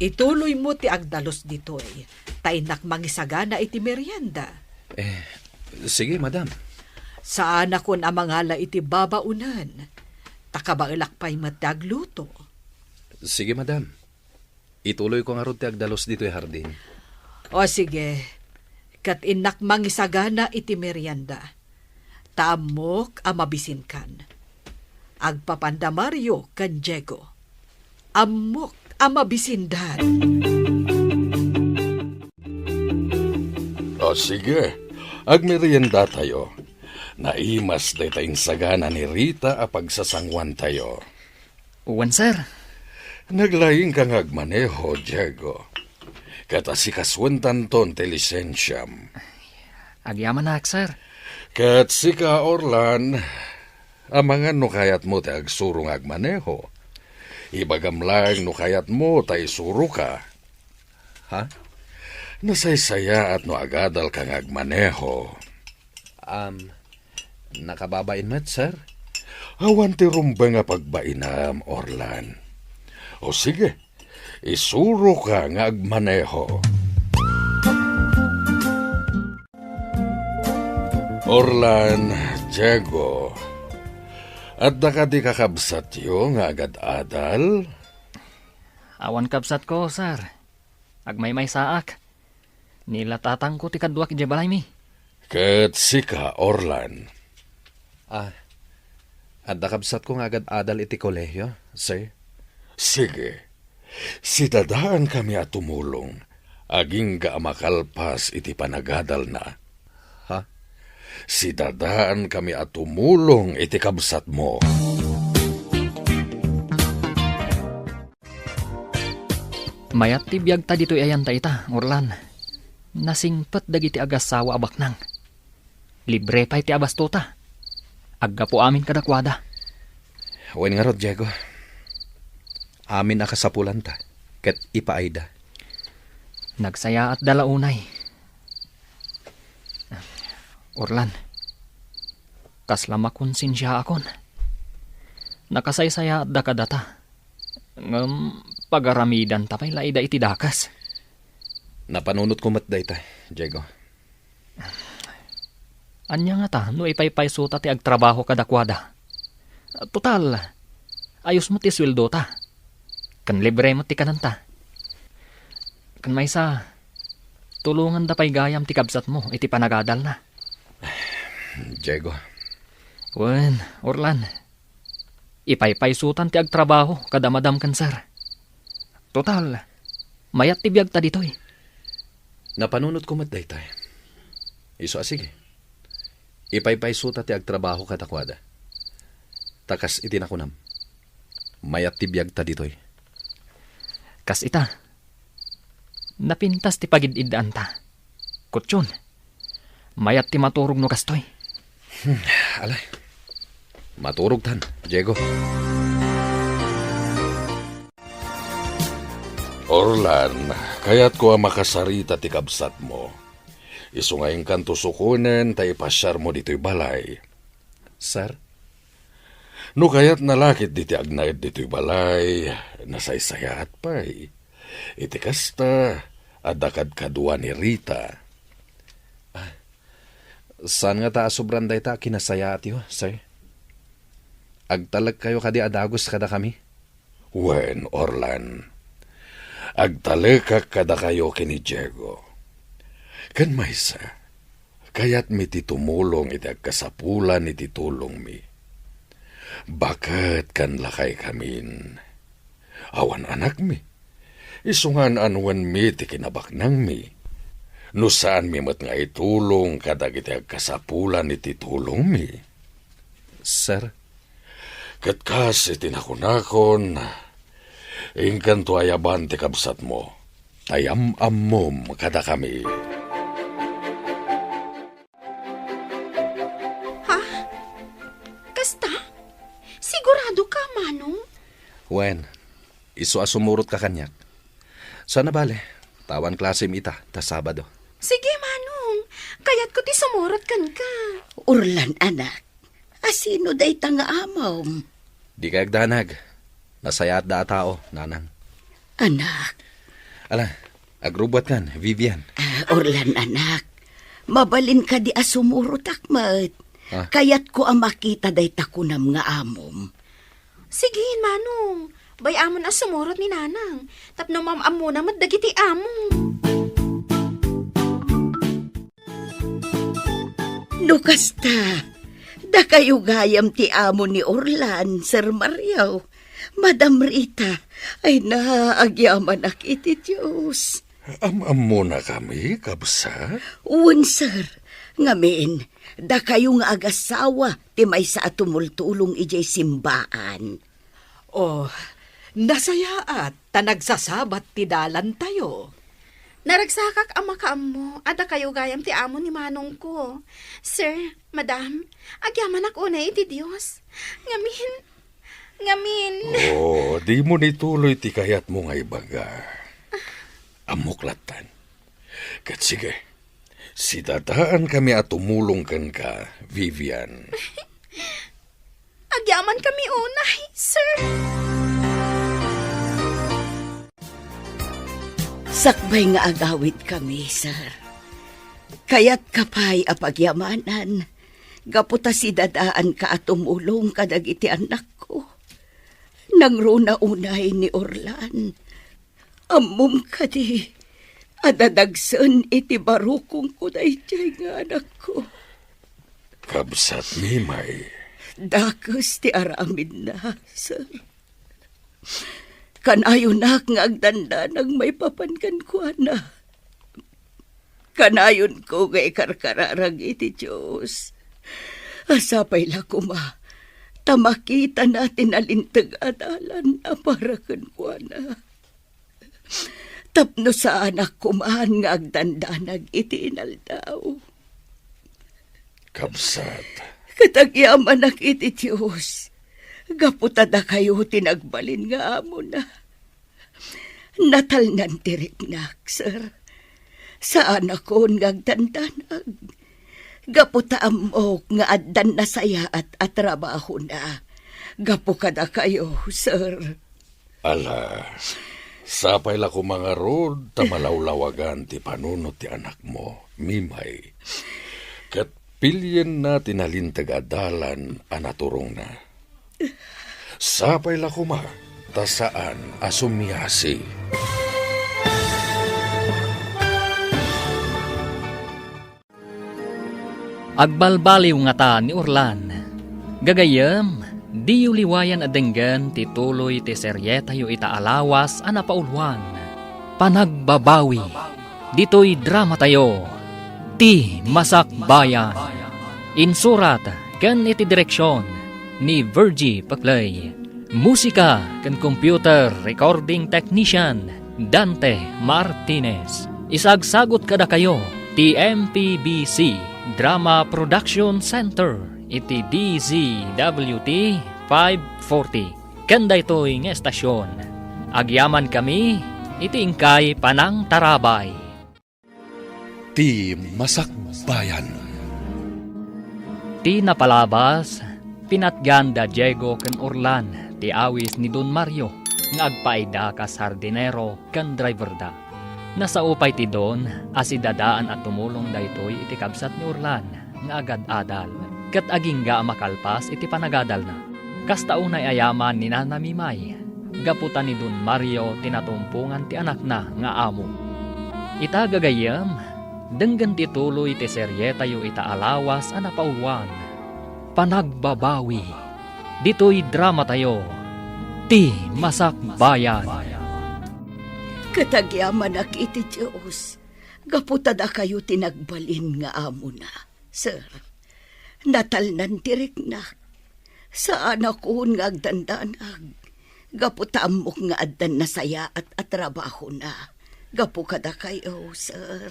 ituloymo ti agdalus ditoy, ta innak mangisagana iti merienda. Eh, sige, madam. Saanakon a mangala iti babaonen, ta kabaelak pay met ti agluto. Sige, madam. Ituloyko ngarud ti agdalus ditoy hardin. O sige, ket innak mangisagana iti merienda. Ta ammok a mabisinkan. Agpapanda Mario ken Diego. Ammok a mabisindan. O sige, agmeriendatayo. Naimas dayta insagana ni Rita a pagsasanguantayo. Wen, sir. Naglaingka nga agmaneho, Diego. Ket asikasuentanton ti lisensiam. Agyamanak, sir. Ket sika, Orlan, amangan no kayatmo ti agsuro nga agmaneho. Ibagam laeng no kayatmo ta isuroka. Ha? Nasaysayaat no agadalka nga agmaneho. Um, nakababain met, sir? Awan ti rumbeng a pagbainam, Orlan. O sige, isuroka nga agmaneho. Orlan, Diego, adda kadi kakabsatyo nga agad-adal? Awan kabsatko, sir. Agmaymaysaak. Ni la tatangko ti kaduak idiay balaymi. Ket sika, Orlan? Ah, adda kabsatko nga agad-adal iti kolehio, sir. Sige. Sidadaankami a tumulong, agingga a makalpas iti panagadalna. Ha? Sidadaankami a tumulong iti kabsatmo. Mayat ti biagta ditoy ayanta ita, Orlan. Nasingpet dagiti agassawa a baknang. Libre pay ti abastota. Aggapu amin kadakuada. Wen ngarud, Diego. Amin a kasapulanta, ket ipaayda. Nagsayaatda la unay. Orlan, kasla makonsensiaakon. Nakasaysayaatda kadata. Ngem pagaramidanta pay la ida iti dakes. Napanunotko met dayta, Diego. Ania ngata no ipaypaysota ti agtrabaho kadakuada? Total, ayos met ti sueldota. Ken libre met ti kanenta. Ken maysa, tulonganda pay gayam ti kabsatmo iti panagadalna. Diego. Wen, Orlan. Ipaypaysotan ti agtrabaho kada madam ken sir. Total, mayat ti biagta ditoy. Napanunotko met daytoy. Isu a sige. Ipaypaysota ti agtrabaho kadakuada. Ta kas iti nakunam, mayat ti biagta ditoy. Kas ita, napintas ti pagid-iddaanta. Kutyon, mayat ti maturog no kastoy. Hmm, alay. Maturogtan, Diego. Orlan, kayatko a makasarita ti kabsatmo. Isu nga inkanto sukonen ta ipasiarmo ditoy balay. Sir? No kayatna la ketdi ti agnaed ditoy balay, nasaysayaat pay. Iti kasta, adda kadkadua ni Rita. Ah, saan ngata a sobran dayta a kinasayaatyo, sir? Agtalekkayo kadi a dagus kadakami? Wen, Orlan. Agtalekak kadakayo ken ni Diego. Ken maysa, kayatmi ti tumulong iti agkasapulan iti tulongmi. Baket ken lakaykamin. Awan anakmi. Isu nga an-annuenmi ti kinabaknangmi. No saanmi met nga itulong kadagiti agkasapulan iti tulongmi. Sir? Ket kas iti nakunakon, inkanto ayaban ti kabsatmo, ta yam-ammom kadakami. Ha? Kasta? Sigurado ka, Manong? Wen, isu a sumurot ka kaniak. Sana bale, ta awan klasem ita, ta Sabado. Sige, Manong. Kayatko ti sumurot kenka. Orlan, anak, asino dayta nga amom? Dikay agdanag. Nasayaatda a tao, Nanang. Anak. Ala, agrubbuatkan, Vivian. Ah, Orlan, anak. Mabalin kadi a sumurotak met? Ah. Kayatko a makita dayta kunam nga amom. Sige, Manong. Bay-amon a sumurot ni Nanang. Tapno mam-ammona met dagiti amom. No kasta, dakayo gayam ti amo ni Orlan, Sir Mario. Madam Rita, ay na, agyamanak iti Dios. Am-ammonakami, kabsat? Wen, sir. Ngamin, dakayo nga agasawa ti maysa a tumultulong idiay simbaan. Oh, nasayaat ta nagsasabat ti dalantayo. Naragsakak a makaammo a dakayo gayam ti amo ni manongko. Sir, madam, agyamanak unay iti Dios. Ngamin, ngamin. Oh, dimo nituloy ti kayatmo nga ibaga. Ammok lattan. Ket sige, sidadaankami a tumulong kenka, Vivian. Agyamankami unay, sir. Sakbay nga agawidkami, sir. Kayatka pay a pagyamanan, gapu ta sidadaanka a tumulong kadagiti annakko. Nangruna unay ni Orlan. Ammom kadi a dadagsen iti barukongko daydiay nga anakko. Kabsat, Mimay. Dakes ti aramidna, sir. Kanayonak nga agdandanag maipapan kenkuana. Kanayonko nga ikarkararag iti Dios a sapay la koma ta makitana ti nalinteg a dalan a para kenkuana. Tapno saanak koman nga agdandanag iti inaldaw. Kabsat. Ket agyamanak iti Dios, gapu ta dakayo ti nagbalin nga amona. Natalnan ti riknak, sir. Saanakon nga agdandanag. Gapu ta ammok nga addan nasayaat a trabahona. Gapu kadakayo, sir. Ala, sapay la koma ngarud ta malawlawagan ti panunot ti anakmo, Mimay. Ket pilienna ti nalinteg a dalan a naturongna. Sapay la koma ta saan a sumiasi. Agbalbaliw ngata ni Orlan. Gagayyem, diyo liwayan a denggen ti tuloy ti serietayo ita a lawas a napauloan, Panagbabawi. Ditoy dramatayo, Ti Masakbayan. Insurat ken iti direksion ni Virgie Peclay. Musika ken computer recording technician, Dante Martinez. Isagsagut kadakayo ti M P B C Drama Production Center iti D Z W T five forty. Ken daytoy nga estasion, agyamankami iti inkay panangtarabay. Ti Masakbayan. Ti napalabas, pinatgan da Diego ken Orlan ti awis ni Don Mario nga agpaida kas hardinero ken driverda. Nasao pay ti Don a sidadaan a tumulong daytoy iti kabsat ni Orlan nga agad-adal ket agingga a makalpas iti panagadalna. Kasta unay a yaman ni Nana Mimay, gapu ta ni Don Mario ti natumpongan ti anakna nga amo. Ita gagayyem, denggen ti tuloy ti serietayo ita a lawas a napauluan, Panagbabawi, ditoy dramatayo, Ti Masakbayan. Ket agyamanak iti Dios, gapu ta dakayo ti nagbalin nga amona. Sir, natalnan ti riknak. Saanakon nga agdandanag. Gapu ta ammok nga addan nasayaat a trabahona. Gapu kadakayo, sir.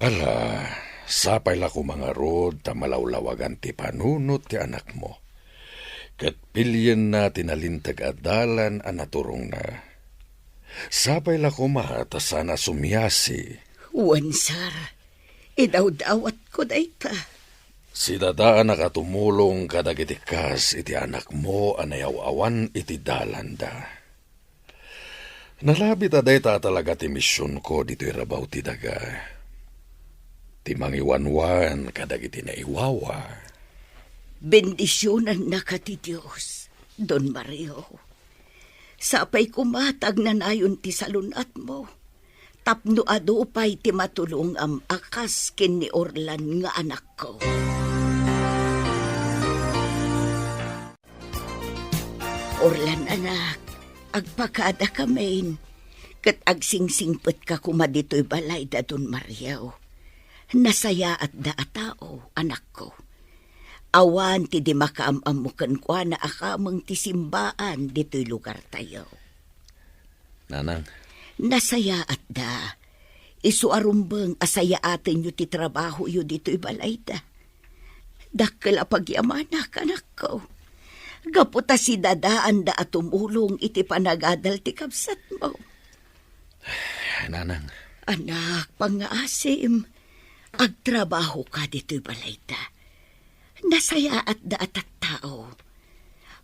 Ala, sapay la koma ngarud ta malawlawagan ti panunot ti anakmo. Ket pilienna ti nalinteg a dalan a naturongna. Sapay la koma ta saan a sumiasi. Wen, sir. Idawdawatko dayta. Sidadaanak a tumulong kadagiti kas iti anakmo a nayaw-awan iti dalanda. Nalabit a dayta a talaga ti misionko ditoy rabaw ti daga. Ti mangiwanwan kadagiti naiwawa. Bendisionannaka ti Dios, Don Mario. Sapay koma ta agnanayon ti salun-atmo, tapno adu pay ti matulongam a kas ken ni Orlan nga anakko. Orlan, anak, agpakadakamin, ket agsingsingpetka koma ditoy balay da Don Mario. Nasayaatda a tao, anakko. Awan ti di makaam-ammo kenkuana a kameng ti simbaan ditoy lugartayo. Nanang. Nasayaatda. Isu a rumbeng a sayaatenyo ti trabahoyo ditoy balayda. Dakkel a pagyamanak, anakko. Gapu ta sidadaanda a tumulong iti panagadal ti kabsatmo. Nanang. Anak, pangngaasim, agtrabahoka ditoy balayda. Nasayaatda a tattao.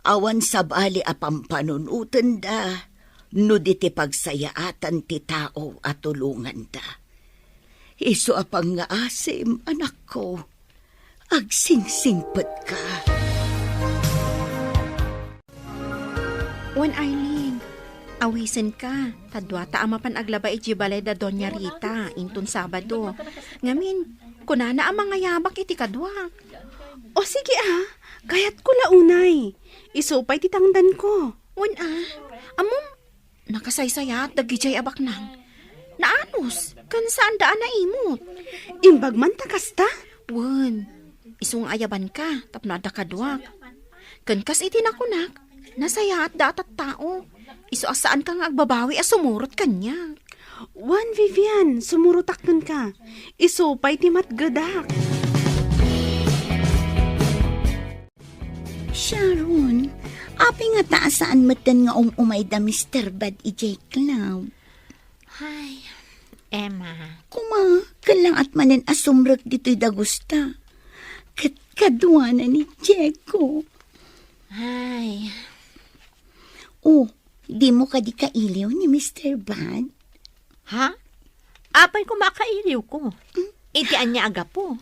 Awan sabali a pampanunotenda no di ti pagsayaatan ti tao a tulonganda. Isu a pangngaasim, anakko, agsingsingpetka. Wen, Arlene, awisenka, ta duata a mapan aglaba idiay balay da Doña Rita inton Sabado. Ngamin, kunana a mangayabak iti kaduak. O sige a, kayatko la unay. Isu pay ti tangdanko. Wen a, ammom, nakasaysayaat dagidiay a baknang. Naanus, ken saanda a naimut. Imbag man ta kasta? Wen, isu nga ayabanka tapno adda kaduak. Ken kas iti nakunak, nasayaatda a tattao. Isu a saanka nga agbabawi a sumurot kaniak. Wen, Vivian, sumurotak kenka. Isu pay ti matgedak. Sharon, apay ngata a saan metten nga um-umay da Mister Bad idiay club? Ay, Emma. Kuma, kellangat manen a sumrek ditoy dagusta. Ket kaduana ni Diego. Ay. Oh, dimo kadi kailiw ni Mister Bad? Ha? Apay koma a kailiwko? Hmm? Iti ania a gapu?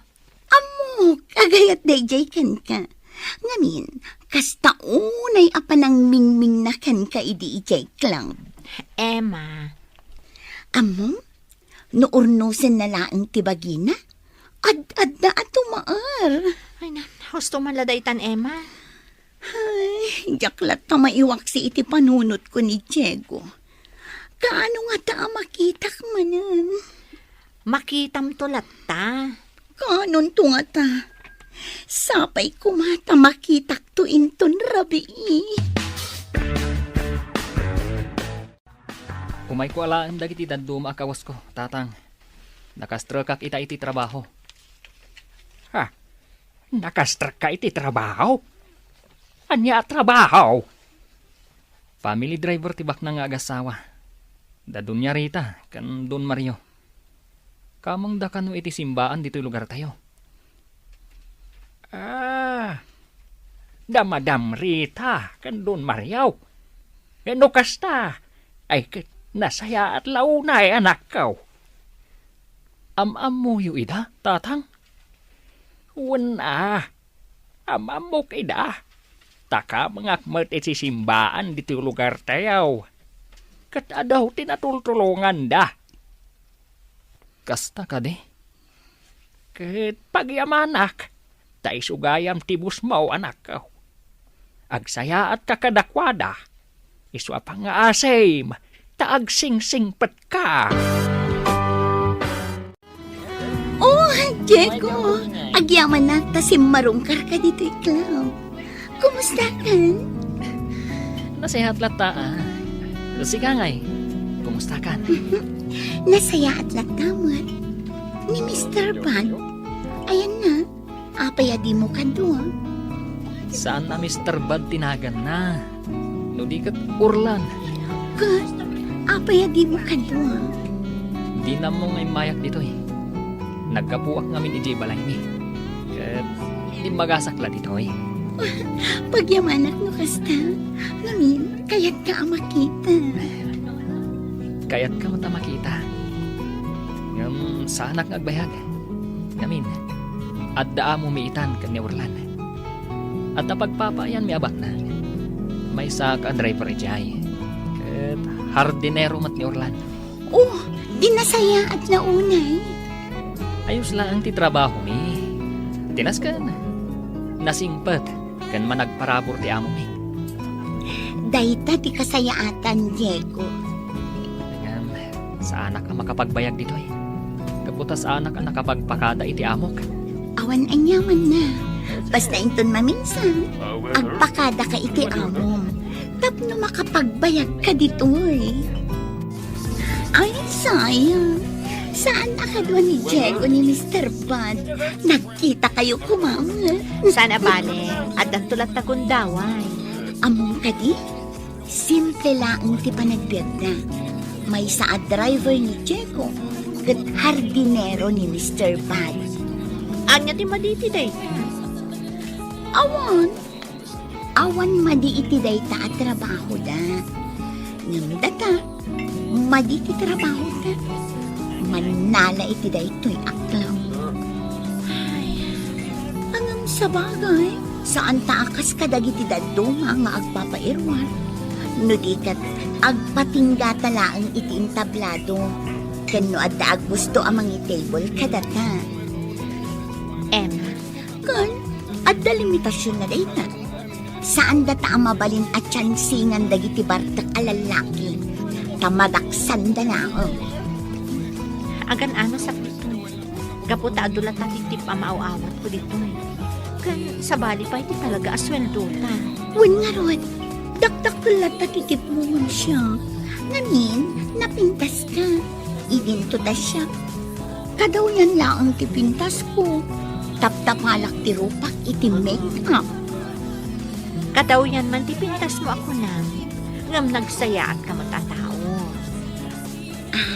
Ammok, agayat daydiay kenka. Ngamin, kasta unay a panangmingmingna kenka idi idiay club. Emma. Ammom, no urnosenna laeng ti bagina, ad-adda a tumaer. Ay na, husto man la daytan, Emma. Ay, diak latta maiwaksi iti panunotko ni Diego. Kaano ngata a makitak manen? Makitamto latta. Kaanonto ngata? Sapay koma ta makitakto inton rabii. Umayko alaen dagiti dadduma a kawasko, Tatang. Nakastrekak ita iti trabaho. Ha? Nakastrekka iti trabaho? Ania a trabaho? Family driver ti baknang nga agasawa. Da Doña Rita ken Don Mario. Kamengda kano iti simbaan ditoy lugartayo. Ah, da Madam Rita ken Don Mario. No kasta, ay ket nasayaat la unay, anakko. Am-ammoyo ida, Tatang? Wen a, am-ammok ida. Nakamengak met iti simbaan ditoy lugartayo. Ket adu ti natultulonganda. Kasta kadi? Ket pagyamanak, ta isu gayam ti busmo, anakko. Agsayaatka kadakuada. Isu a pangngaasim, ta agsingsingpetka. Oh, Diego! Agyamanak ta simmarungkarka ditoy club. Kumustakan? Nasayaat latta, ah. Sika ngay, kumustakan? Nasayaat latta met. Ni Mister Bad, ayanna, apay a dimo kadua? Saan a Mister Bad ti naganna. No di ket Orlan. Ket, apay a dimo kadua? Dina ammo nga immayak ditoy. Naggapuak ngamin idiay balaymi. Ket immagasak la ditoy. Pagyamanak no kasta. Ngamin, kayatka a makita. Kayatka met a makita. Ngem saanak nga agbayag. Ngamin, adda amomi itan ken ni Orlan. Adda pagpapaayanmi a baknang. Maysaak a driver idiay. Ket hardinero met ni Orlan. Oh, di nasayaat la unay. Ayos laeng ti trabahomi. Tinasken. Nasingpet ken managparabur ti amomi. Dayta ti kasayaatan, Diego. Ngem, saanak a makapagbayag ditoy. Gapu ta saanak a nakapagpakada iti amok. Awan aniamanna. Basta inton maminsan, agpakadaka iti amom. Tapno makapagbayagka ditoy. Ay, sayang. Saan a kadua ni Diego ni Mister Bad? Nagkitakayo koma. Saan a bale, addanto latta gundaway. Ammom kadi? Simple laeng ti panagbiagda. Maysa a driver ni Diego, ket hardinero ni Mister Bad. Ania ti madi iti dayta? Awan. Awan madi iti dayta a trabahoda. Ngem data, madi ti trabahoda. Mannala iti daytoy a club. Ay, ngem sabagay, saanta a kas kadagiti dadduma nga agpapairuar. No di ket, agpatinggata laeng iti entablado. Ken no adda a gusto a mangitable kadata. Emma, ken adda limitasionna dayta. Saandata a mabalin a tiansingan dagiti bartek a lallaki, ta madaksanda laeng. Agan-anosak ditoy, gapu ta adu latta ti tip a maaw-awatko ditoy. Ken sabali pay ti talaga a sueldota. Wen ngarud, dakdakkel latta ti tipmo ngem siak. Ngamin, napintaska. Idinto ta siak. Kadawyan laeng ti pintasko. Taptapalak ti rupak iti make-up. Kadawyan man ti pintasmo a kunam, ngem nagsayaatka met a tao. Ah,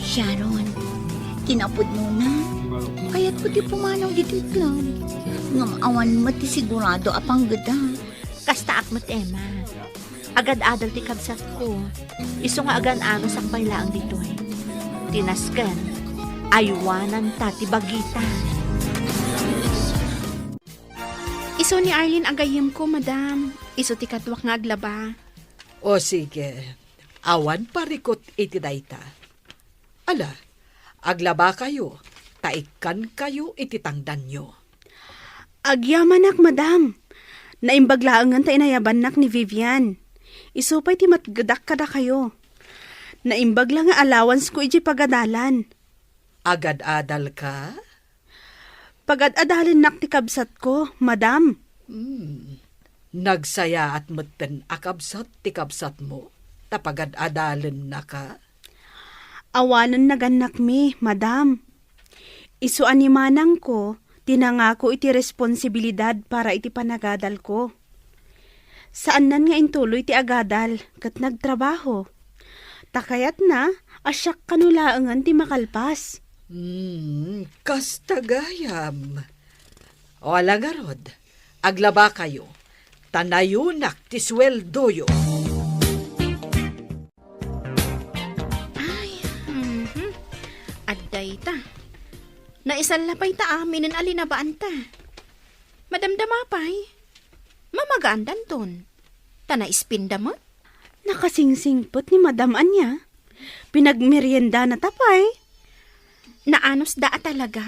Sharon, kinapudnona, kayatko ti pumanaw ditoy club. Ngem awan met ti sigurado a panggeda. Kastaak met, Emma. Agad-adal ti kabsatko. Isu nga agan-anosak pay laeng ditoy. Tinasken, aywananta ti bagita. Isu ni Arlene a gayyemko, madam. Isu ti kaduak nga aglaba. O sige, awan parikut iti dayta. Ala, aglabakayo, ta ikkankayo iti tangdanyo. Agyamanak, madam. Naimbag laengen ta inayabannak ni Vivian. Isu pay ti matgedak kadakayo. Naimbag la nga allowance ko idiay pagadalan. Agad-adalka? Pagad-adalennak ti kabsatko, madam. Hmm. Nagsayaat metten a kabsat ti kabsatmo, ta pagad-adalennaka? Awanen nagannakmi, madam. Isu a ni manangko ti nangako iti responsibilidad para iti panagadalko. Saannan nga intuloy ti agadal ket nagtrabaho. Ta kayatna a siak kano laengen ti makalpas. Hmm, kasta gayam. O ala ngarud, aglabakayo, ta nayunak ti sueldoyo. Ay, mhm. Adda ita. Naisalla pay ta aminen a linabaanta. Madamdama pay. Mamagaandanton. Ta naispinda met. Nakasingsingpet ni Madam ania. Pinagmeriendana ta pay. Naanusda a talaga.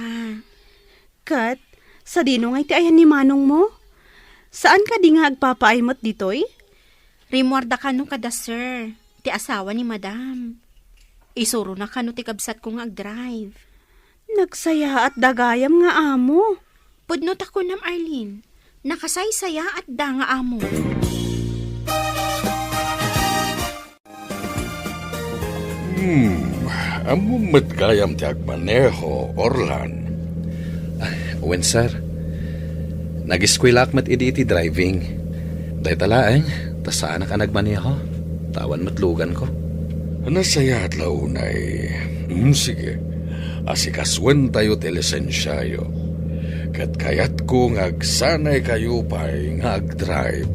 Ket, sadino nga iti ayan ni manongmo? Saan kadi nga agpapaay met ditoy? Rimmuarda kano kada sir, ti asawa ni Madam. Isurona kano ti kabsatko nga agdrive. Nagsayaat da gayam nga amo. Pudno ta kunam, Arlene. Nakasaysayaat da nga amo. Hmm, ammom met gayam ti agmaneho, Orlan? Ah, wen, sir. Nag-eskuelaak met idi iti driving. Dayta laeng, ta saanak a nagmaneho. Ta awan met luganko. Nasayaat la unay. Hmm, sige. Asikasoentayo ti lisensiayo. Ket kayatko nga agsanaykayo pay nga agdrive.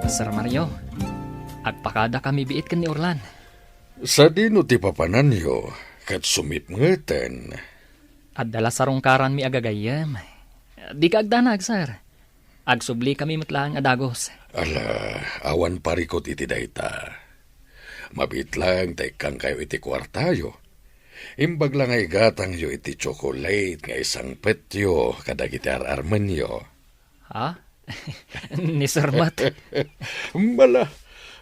Sir Mario, agpakadakami biit ken ni Orlan. Sadino ti papananyo ket sumipngeten? Adda la sarungkaranmi a gagayyem. Dika agdanag, sir. Agsublikami met laeng a dagus. Ala, awan parikut iti dayta. Mabiit laeng ta ikkangkayo iti kuartayo. Imbag la nga igatangyo iti tsokolate nga isangpetyo kadagiti ar-armenyo. Ha? Ni Sir Mat? Bala,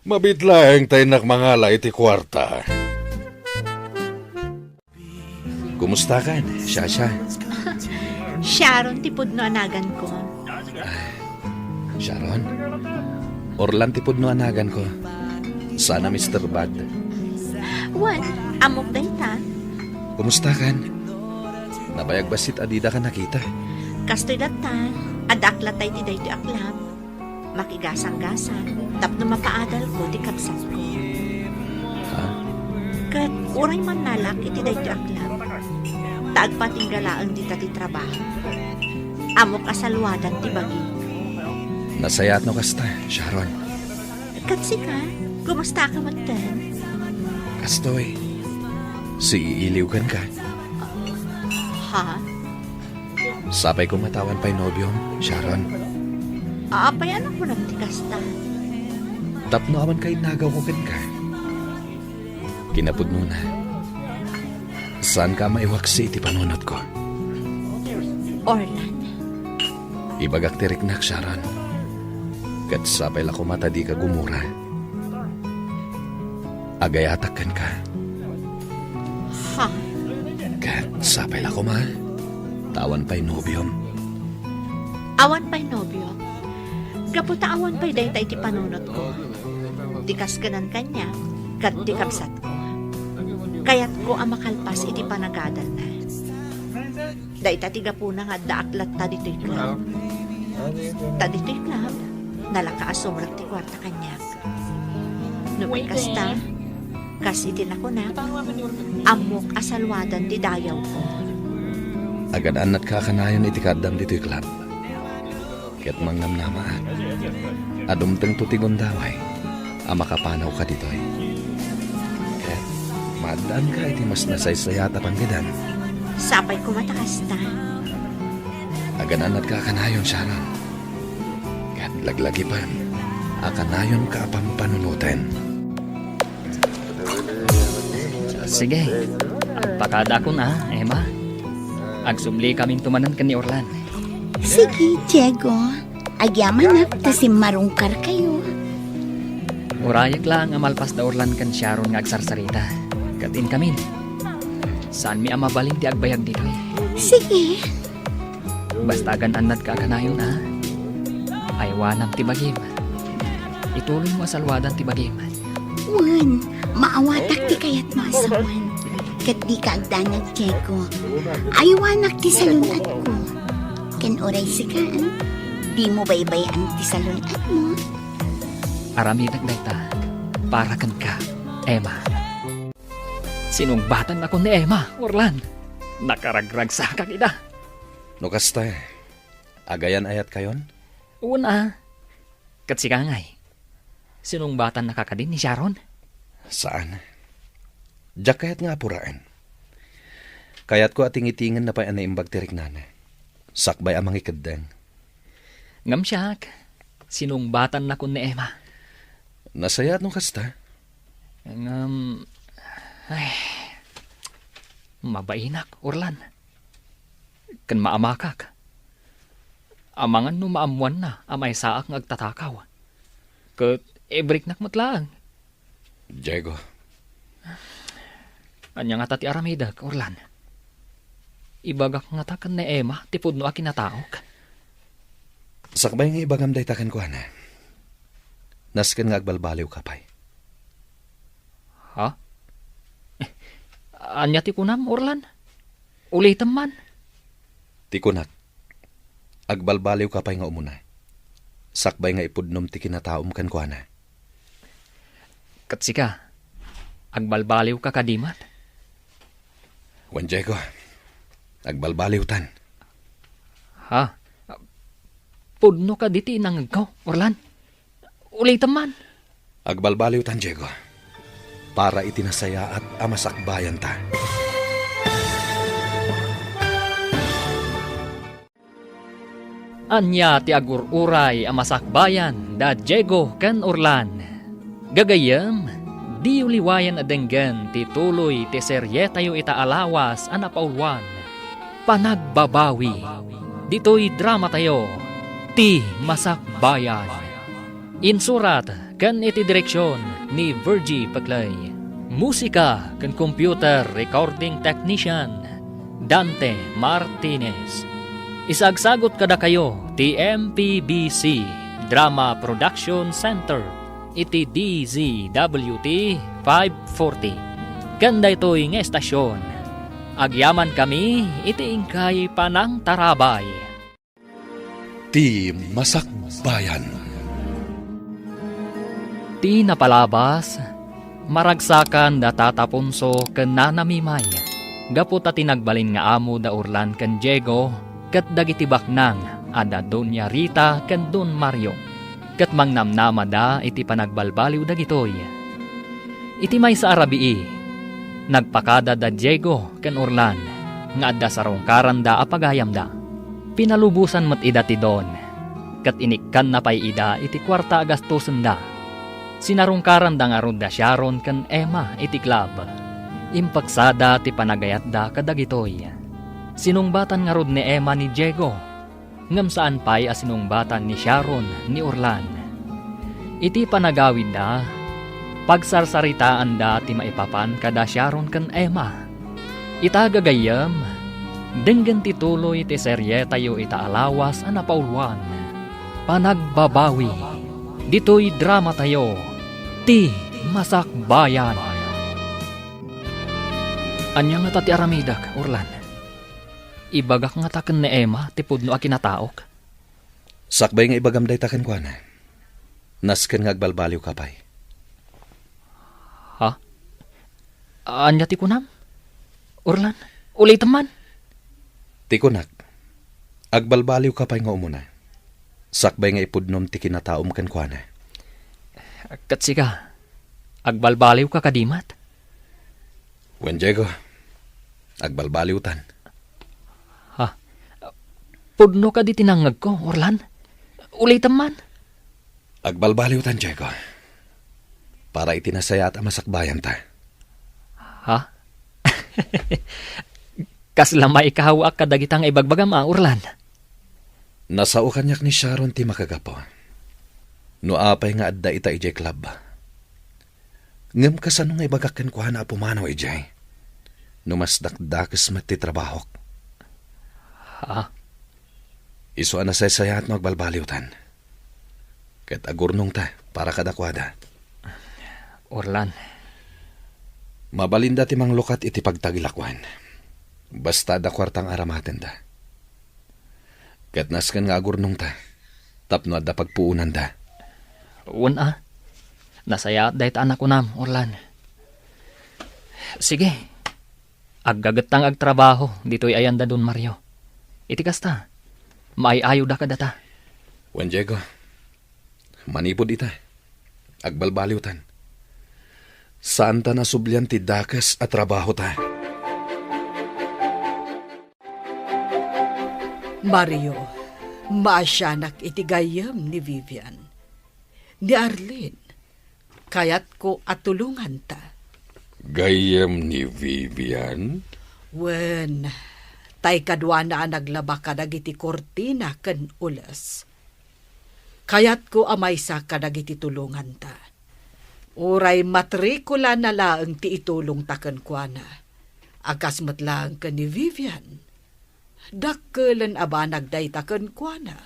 mabiit laeng ta innak mangala iti kuarta. Kumustakan, Shasha? Sharon ti pudno a naganko. Sharon? Orlan ti pudno a naganko. Sana, Mister Bad. Wen, ammok dayta. Kumustakan? Nabayag bassit a didaka nakita. Kastoy latta, addaak latta iti daytoy a club. Makigasanggasang tapno mapaadalko ti kabsatko. Ha? Ket uray mannalak iti daytoy a club, ta agpatingga laeng dita ti trabaho. Ammok a saluadan ti bagim. Nasayaat no kasta, Sharon. Ket sika, kumustaka metten? Kastoy, siiiliw kenka. Ha? Sapay koma ta awan pay nobiom, Sharon. Apay a nakunam ti kasta? Tapno awan kainnagawko kenka. Kinapudnona, saanka a maiwaksi iti panunotko. Orlan. Ibagak ti riknak, Sharon. Ket sapay la koma ta dika gumura. Agayatak kenka. Ha? Ket sapay la koma, ta awan pay nobiom. Awan pay nobiom? Gapu ta awan pay dayta iti panunotko. Ti kas ken kaniak, ket ti kabsatko. Kayatko a makalpas iti panagadalna. Dayta ti gapuna nga addaak latta ditoy club. Ta ditoy club, nalaka a sumrek ti kuarta kaniak. No kasta, kas iti nakunak, ammok a saluadan ti dayawko. Agan-annatka a kanayon iti kaaddam ditoy club. Ket mangnamnamaak a dumtengto ti gundaway a makapanawka ditoy. Ket maaddaanka iti mas nasaysayaat a panggedem. Sapay koma ta kasta. Agan-annatka a kanayon, Sharon. Ket laglagipen a kanayonka a pampanunoten. Sige. Agpakadakon a, Emma. Agsublikaminto manen ken ni Orlan. Sige, Diego. Agyamanak ta simmarungkarkayo. Urayek laeng a malpas da Orlan ken Sharon nga agsarsarita. Ket inkamin, saanmi a mabalin ti agbayag ditoy. Sige. Basta agan-annadka a kanayon a. Aywanam ti bagim. Ituloymo a saluadan ti bagim. Wen, maawatak ti kayatmo a sawen. Ket dika agdanag, Diego. Aywanak ti salun-atko. Ken uray sika, dimo baybay-an ti salun-atmo. Aramidek dayta para kenka, Emma. Sinungbatannakon ni Emma, Orlan. Nakaragragsakak ida. No kasta, agayan-ayatkayon? Wen a. Ket sika ngay, sinungbatannaka kadi ni Sharon? Saan. Diak kayat nga apuraen. Kayatko a tingitingenna pay a naimbag ti riknana. Sakbay a mangikeddeng. Ngem siak, sinungbatannakon ni Emma. Nasayaat no kasta. Ngem, ay, mabainak, Orlan. Ken maamakak. Amangan no maammoanna a maysaak nga agtatakaw. Ket ibriknak met laeng. Diego. Ania ngata ti aramidek, Orlan? Ibagak ngata ken ni Emma ti pudno a kinataok? Sakbay nga ibagam dayta kenkuana, nasken nga agbalbaliwka pay. Ha? Ania ti kunam, Orlan? Ulitem man. Ti kunak, agbalbaliwka pay nga umuna. Sakbay nga ipudnom ti kinataom kenkuana. Ket sika, agbalbaliwka kadi met? Wen, Diego, agbalbaliwtan. Ha? Pudno kadi ti inangegko, Orlan? Ulitem man. Agbalbaliwtan, Diego, para iti nasayaat a masakbayanta. Ania ti agur-uray a masakbayan da Diego ken Orlan? Gagayyem, diyo liwayan a denggen ti tuloy ti serietayo ita a lawas a napauluan, Panagbabawi, ditoy dramatayo, Ti Masakbayan. Insurat ken iti direksion ni Virgie Peclay. Musika ken computer recording technician, Dante Martinez. Isagsagut kadakayo ti M P B C Drama Production Center iti D Z W T five forty. Ken daytoy nga estasion, agyamankami iti inkay panangtarabay. Ti Masakbayan. Ti napalabas, maragsakan da Tata Ponso ken Nana Mimay, gapu ta ti nagbalin nga amo da Orlan ken Diego ket dagiti baknang a da Doña Rita ken Don Mario, ket mangnamnamada iti panagbalbaliw dagitoy. Iti maysa a rabii, nagpakada da Diego ken Orlan nga adda sarungkaranda a pagayamda. Pinalubosan met ida ti Don, ket inikkanna pay ida iti kuarta a gastosenda. Sinarungkaranda ngarud da Sharon ken Emma iti club. Impaksada ti panagayatda kadagitoy. Sinungbatan ngarud ni Emma ni Diego, ngem saan pay a sinungbatan ni Sharon ni Orlan. Iti panagawidda, pagsarsaritaanda ti maipapan kada Sharon ken Emma. Ita gagayyem, denggen ti tuloy ti serietayo ita a lawas a napauluan, Panagbabawi, ditoy dramatayo, Ti Masakbayan. Ania ngata ti aramidek, Orlan? Ibagak ngata ken ni Emma ti pudno a kinataok? Sakbay nga ibagam dayta kenkuana, nasken nga agbalbaliwka pay. Ha? Ania ti kunam? Orlan, ulitem man. Ti kunak, agbalbaliwka pay nga umuna, sakbay nga ipudnom ti kinataom kenkuana. Ket sika, agbalbaliwka kadi met? Wen, Diego, agbalbaliwtan. Ha? Pudno kadi ti nangngegko, Orlan? Ulitem man. Agbalbaliwtan, Diego, para iti nasayaat a masakbayanta. Ha? Kasla maikaw-ak kadagita nga ibagbagam a, Orlan? Nasao kaniak ni Sharon ti makagapu. No apay nga adda ita idiay club. Ngem kasano nga ibagak kenkuana a pumanaw idiay, no mas dakdakes met ti trabahok? Ha? Isu a nasaysayaat no agbalbaliwtan. Ket agurnongta para kadakuada. Orlan. Mabalinda ti manglukat iti pagtagilakuan. Basta adda kuarta nga aramatenda. Ket nasken nga agurnongta tapno adda pagpuonanda. Wen a. Nasayaat dayta a nakunam, Orlan. Sige. Aggagetta nga agtrabaho ditoy ayan da Don Mario. Iti kasta, maay-ayoda kadata. Wen, Diego, manipud ita, agbalbaliwtan. Saanta nasublian ti dakes a trabahota. Mario, Maasianak iti gayyem ni Vivian. Ni Arlene, kayatko a tulonganta. Gayyem ni Vivian? Wen, tay kaduana a naglaba kadagiti kurtina ken ules. Kayatko a maysa kadagiti tulonganta. Uray matrikulana laeng ti itulongta kenkuana, a kas met laeng ken ni Vivian. Dakkelen a banag dayta kenkuana.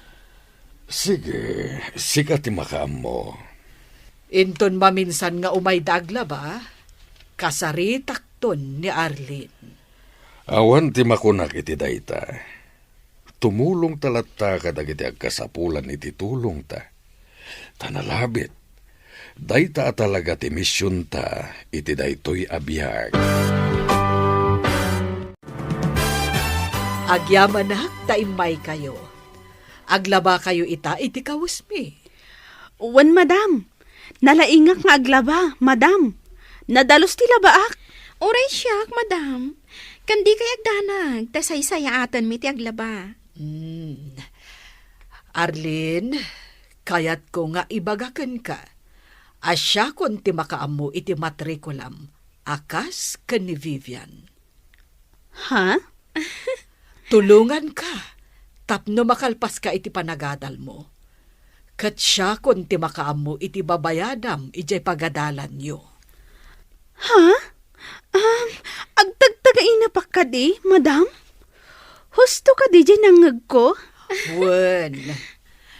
Sige, sika ti makaammo. Inton maminsan nga umayda aglaba, kasaritakton ni Arlene. Awan ti makunak iti dayta. Tumulongta latta kadagiti agkasapulan iti tulongta. Ta nalabit, dayta a talaga ti misionta iti daytoy a biag. Agyamanak ta immaykayo. Aglabakayo ita iti kawesmi. Wen, madam. Nalaingak nga aglaba, madam. Nadalus ti labaak. Uray siak, madam. Ken dikay agdanag, ta saysayaatenmi ti aglaba. Hmm. Arlene, kayatko nga ibaga kenka a siakon ti makaammo iti matrikulam a kas ken ni Vivian. Ha? Tulonganka tapno makalpaska iti panagadalmo. Ket siakon ti makaammo iti babayadam idiay pagadalanyo. Ha? Um, agtagtagainapka kadi, madam? Husto kadi diay nangngegko? Wen,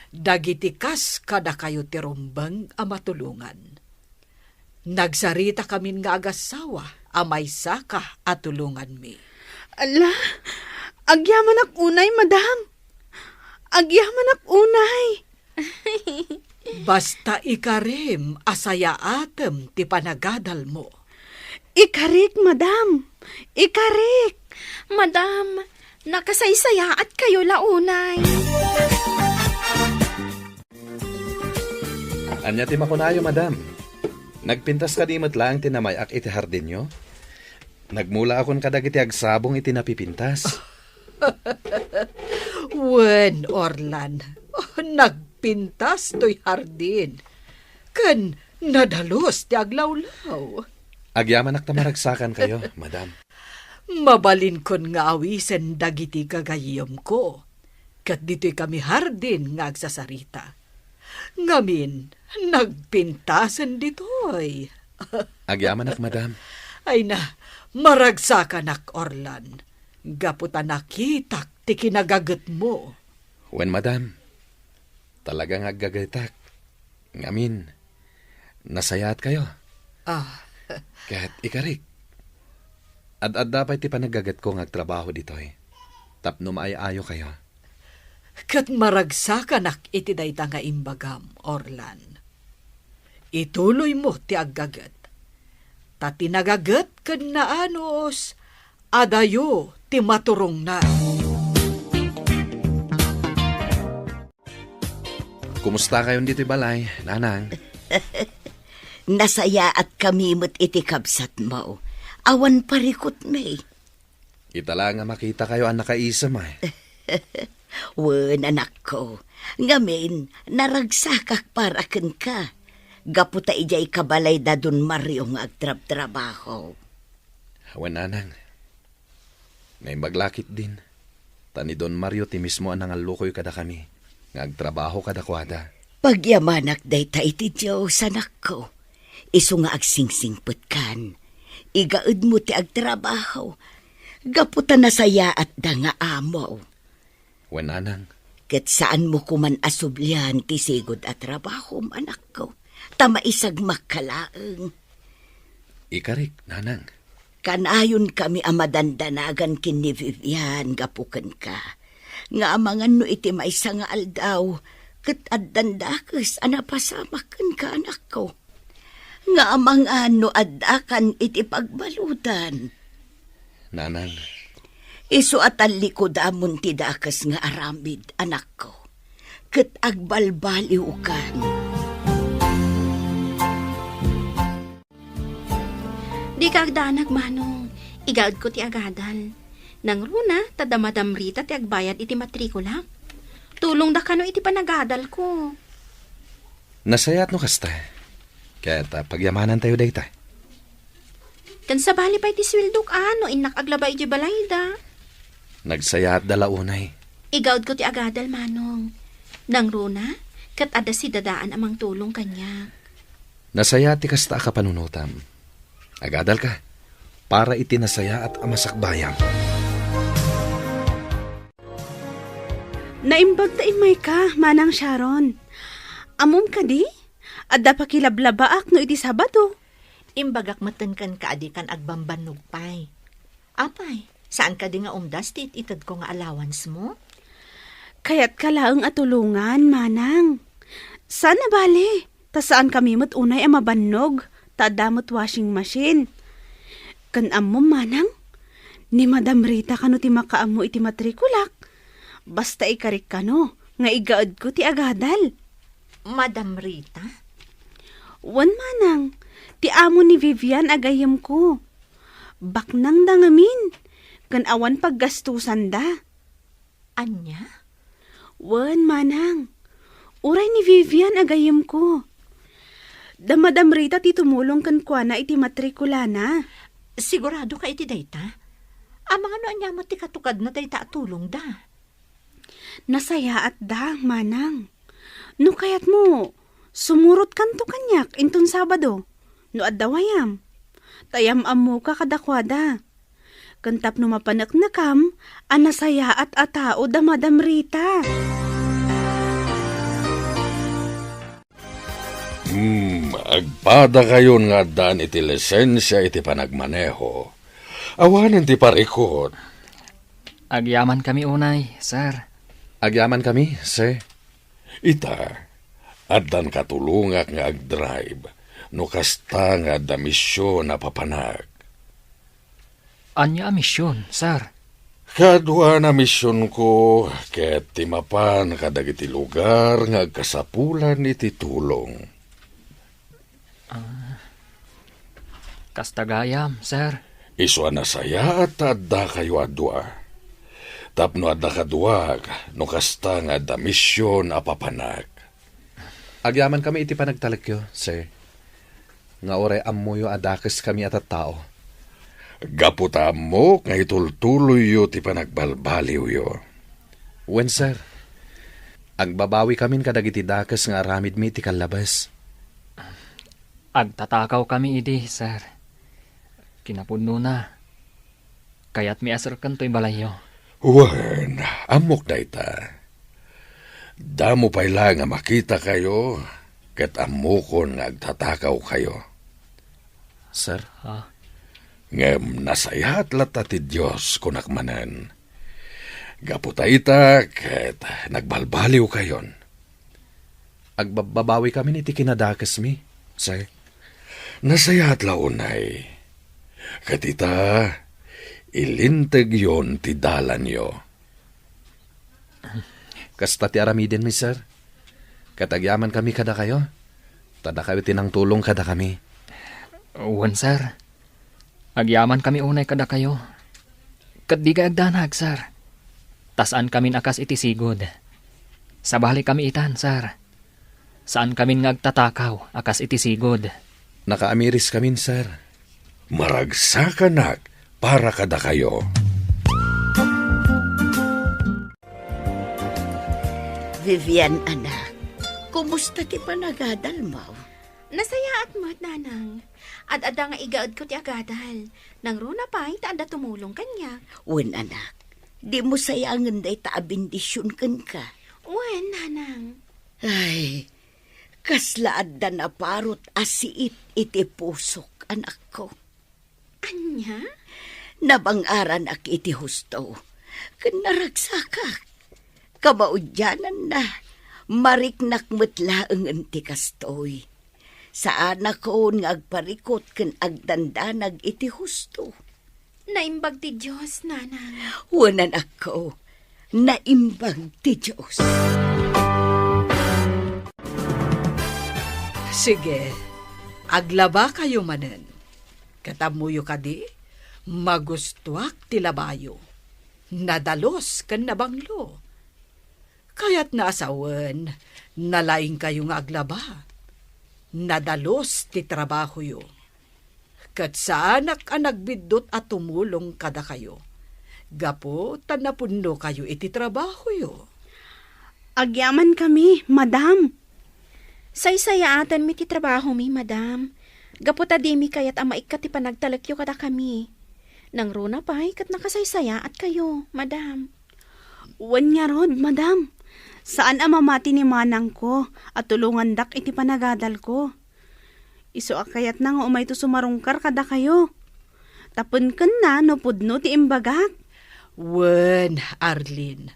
dagiti kas kadakayo ti rumbeng a matulongan. Nagsaritakamin nga agassawa a maysaka a tulonganmi. Ala, agyamanak unay, madam. Agyamanak unay. Basta ikarim a sayaatem ti panagadalmo. Ikarik, madam. Ikarik. Madam, nakasaysayaatkayo la unay. Ania ti makunayo, madam? Nagpintas kadi met laeng ti namay-ak iti hardinyo? Nagmulaakon kadagiti agsabong iti napipintas. Wen, Orlan, nagpintas toy hardin. Ken nadalus ti aglawlaw. Agyamanak ta maragsakankayo, madam. Mabalinkon nga awisen dagiti gagayyemko. Ket ditoy kami hardin nga agsasarita. Ngamin, nagpintasen ditoy. Agyamanak, madam. Ay na, maragsakanak, Orlan. Gapu ta nakitak ti kinagagetmo. Wen, madam. Talaga nga aggagetak. Ngamin, nasayaatkayo. Ah. Ket ikarik, ad-adda pay ti panaggagetko nga agtrabaho ditoy tapno maay-ayokayo. Ket maragsakanak iti dayta nga imbagam, Orlan. Ituloymo ti aggaget. Ta ti nagaget ken naanus, adayo ti maturongna. Kumustakayon ditoy balay, nanang? Nasayaatkami met iti kabsatmo. Awan parikutmi. Ita la nga makitakayo a nakaisem, ay. Wen, anakko. Ngamin, naragsakak para kenka. Gapu ta idiay kabalay da Don Mario nga agtrabtrabaho. Wen, nanang. Naimbag la ketdin, ta ni Don Mario ti mismo a nangallukoy kadakami nga agtrabaho kadakuada. Pagyamanak dayta iti Dios, anakko. Isu nga agsingsingpetkan. Igaedmo ti agtrabaho. Gapu ta nasayaatda nga amo. Wen, nanang. Ket saanmo koman a sublian ti sigud a trabahom, anakko, ta maisagmakka laeng. Ikarik, nanang. Kanayonkami a madandanagan ken ni Vivian gapu kenka, nga amangan no iti maysa nga aldaw, ket addan dakes a napasamak kenka, anakko. Nga amangan no addakan iti pagbaludan. Nanang. Isu a tallikodamon ti dakes nga aramid, anakko, ket agbalbaliwkan. Dika agdanag, Manong. Igaedko ti agadal. Nangruna, ta da Madam Rita ti agbayad iti matrikulak. Tulongda kano iti panagadalko. Nasayaat no kasta. Ket, ah, pagyamanantayo dayta. Ken sabali pay ti sueldok, a, no innak aglaba idiay balayda. Nagsayaatda la unay. Igaudko ti agadal, Manong. Nangruna, ket adda sidadaan a mangtulong kaniak. Nasayaat ti kasta a kapanunotam. Agadalka para iti nasayaat a masakbayam. Naimbag ta immayka, Manang Sharon. Ammom kadi? Adda pakilablabaak no iti Sabado. Imbagak metten kenka a dikan agbambannog pay. Apay, saan kadi nga umdas ti it-itedko nga allowance mo? Kayatka laeng a tulongan, Manang. Saan a bale, ta saankami met unay a mabannog, ta adda met washing machine. Ken ammom, Manang, ni Madam Rita kano ti makaammo iti matrikulak. Basta ikarik kano nga igaedko ti agadal. Madam Rita? Wen, Manang, ti amo ni Vivian a gayyemko. Baknangda ngamin, ken awan paggastusanda. Ania? Wen, Manang. Uray ni Vivian a gayyemko. Da Madam Rita ti tumulong kenkuana iti matrikulana. Sigurado ka iti dayta? Amangan no ania met ti katukadna dayta a tulongda? Nasayaatda, Manang. No kayatmo, sumurotkanto kaniak inton Sabado, no adda wayam. Ta yam-ammoka kadakuada. Ken tapno mapaneknekam a nasayaat a tao da Madam Rita. Hmm, agpadakayon nga addaan iti lisensia iti panagmaneho. Awanen ti parikut. Agyamankami unay, sir. Agyamankami, sir. Ita, addan katulongak nga agdrive, no kasta nga adda mision a papanak. Ania a mision, sir? Kaduan a misionko ket ti mapan kadagiti lugar nga agkasapulan iti tulong. Ah, kasta gayam, sir. Isu a nasayaat ta addakayo a dua. Tapno adda kaduak, no kasta nga adda mision a papanak. Agyamankami iti panagtalekyo, sir, nga uray ammoyo a dakeskami a tattao. Gapu ta ammok nga itultuloyyo ti panagbalbaliwyo. Wen, sir. Agbabawikamin kadagiti dakes nga aramidmi iti kallabes. Agtatakawkami idi, sir. Kinapudnona, kayatmi a serken toy balayyo. Wen, ammok dayta. Damo pay la nga makitakayo, ket ammokon nga agtatakawkayo. Sir? Ah. Ngem nasayaat latta ti Dios, kunak manen. Gapu ta ita, ket nagbalbaliwkayon. Agbababawikamin iti kinadakesmi, sir. Nasayaat la unay. Ket ita, ilintegyon ti dalanyo. Kasta ti aramidenmi, sir. Ket agyamankami kadakayo. Ta dakayo ti nangtulong kadakami. Wen, sir. Agyamankami unay kadakayo. Ket dikay agdanag, sir. Ta saankamin a kas iti sigud. Sabalikami itan, sir. Saankamin nga agtatakaw a kas iti sigud. Nakaamiriskamin, sir. Maragsakanak para kadakayo. Vivian, anak, kumusta ti panagadalmo? Nasayaat met, Nanang. Ad-adda nga igaedko ti agadal. Nangruna pay ta adda tumulong kaniak. Wen, anak. Dimo sayangen dayta a bendision kenka. Wen, Nanang. Ay, kasla adda naparut a siit iti pusok, anakko. Ania? Nabang-aranak iti husto, ken naragsakak. Kamaudiananna, mariknak met laengen ti kastoy. Saanakon nga agparikut ken agdandanag iti husto. Naimbag ti Dios, Nanang. Wen, anakko, naimbag ti Dios. Sige, aglabakayo manen. Ket ammoyo kadi, magustoak ti labayo. Nadalus ken nabanglo. Kayatna a sawen, nalaingkayo nga aglaba. Nadalus ti trabahoyo. Ket saanak a nagbiddut a tumulong kadakayo, gapu ta napudnokayo iti trabahoyo. Agyamankami, madam. Saysayaatenmi ti trabahomi, madam. Gapu ta dimi kayat a maikkat ti panagtalekyo kadakami. Nangruna pay ket nakasaysayaatkayo, madam. Wen ngarud, madam. Saan a mamati ni manangko a tulongandak iti panagadalko. Isu a kayatna nga umayto sumarungkar kadakayo. Tapno kenna no pudno ti imbagak. Wen, Arlene,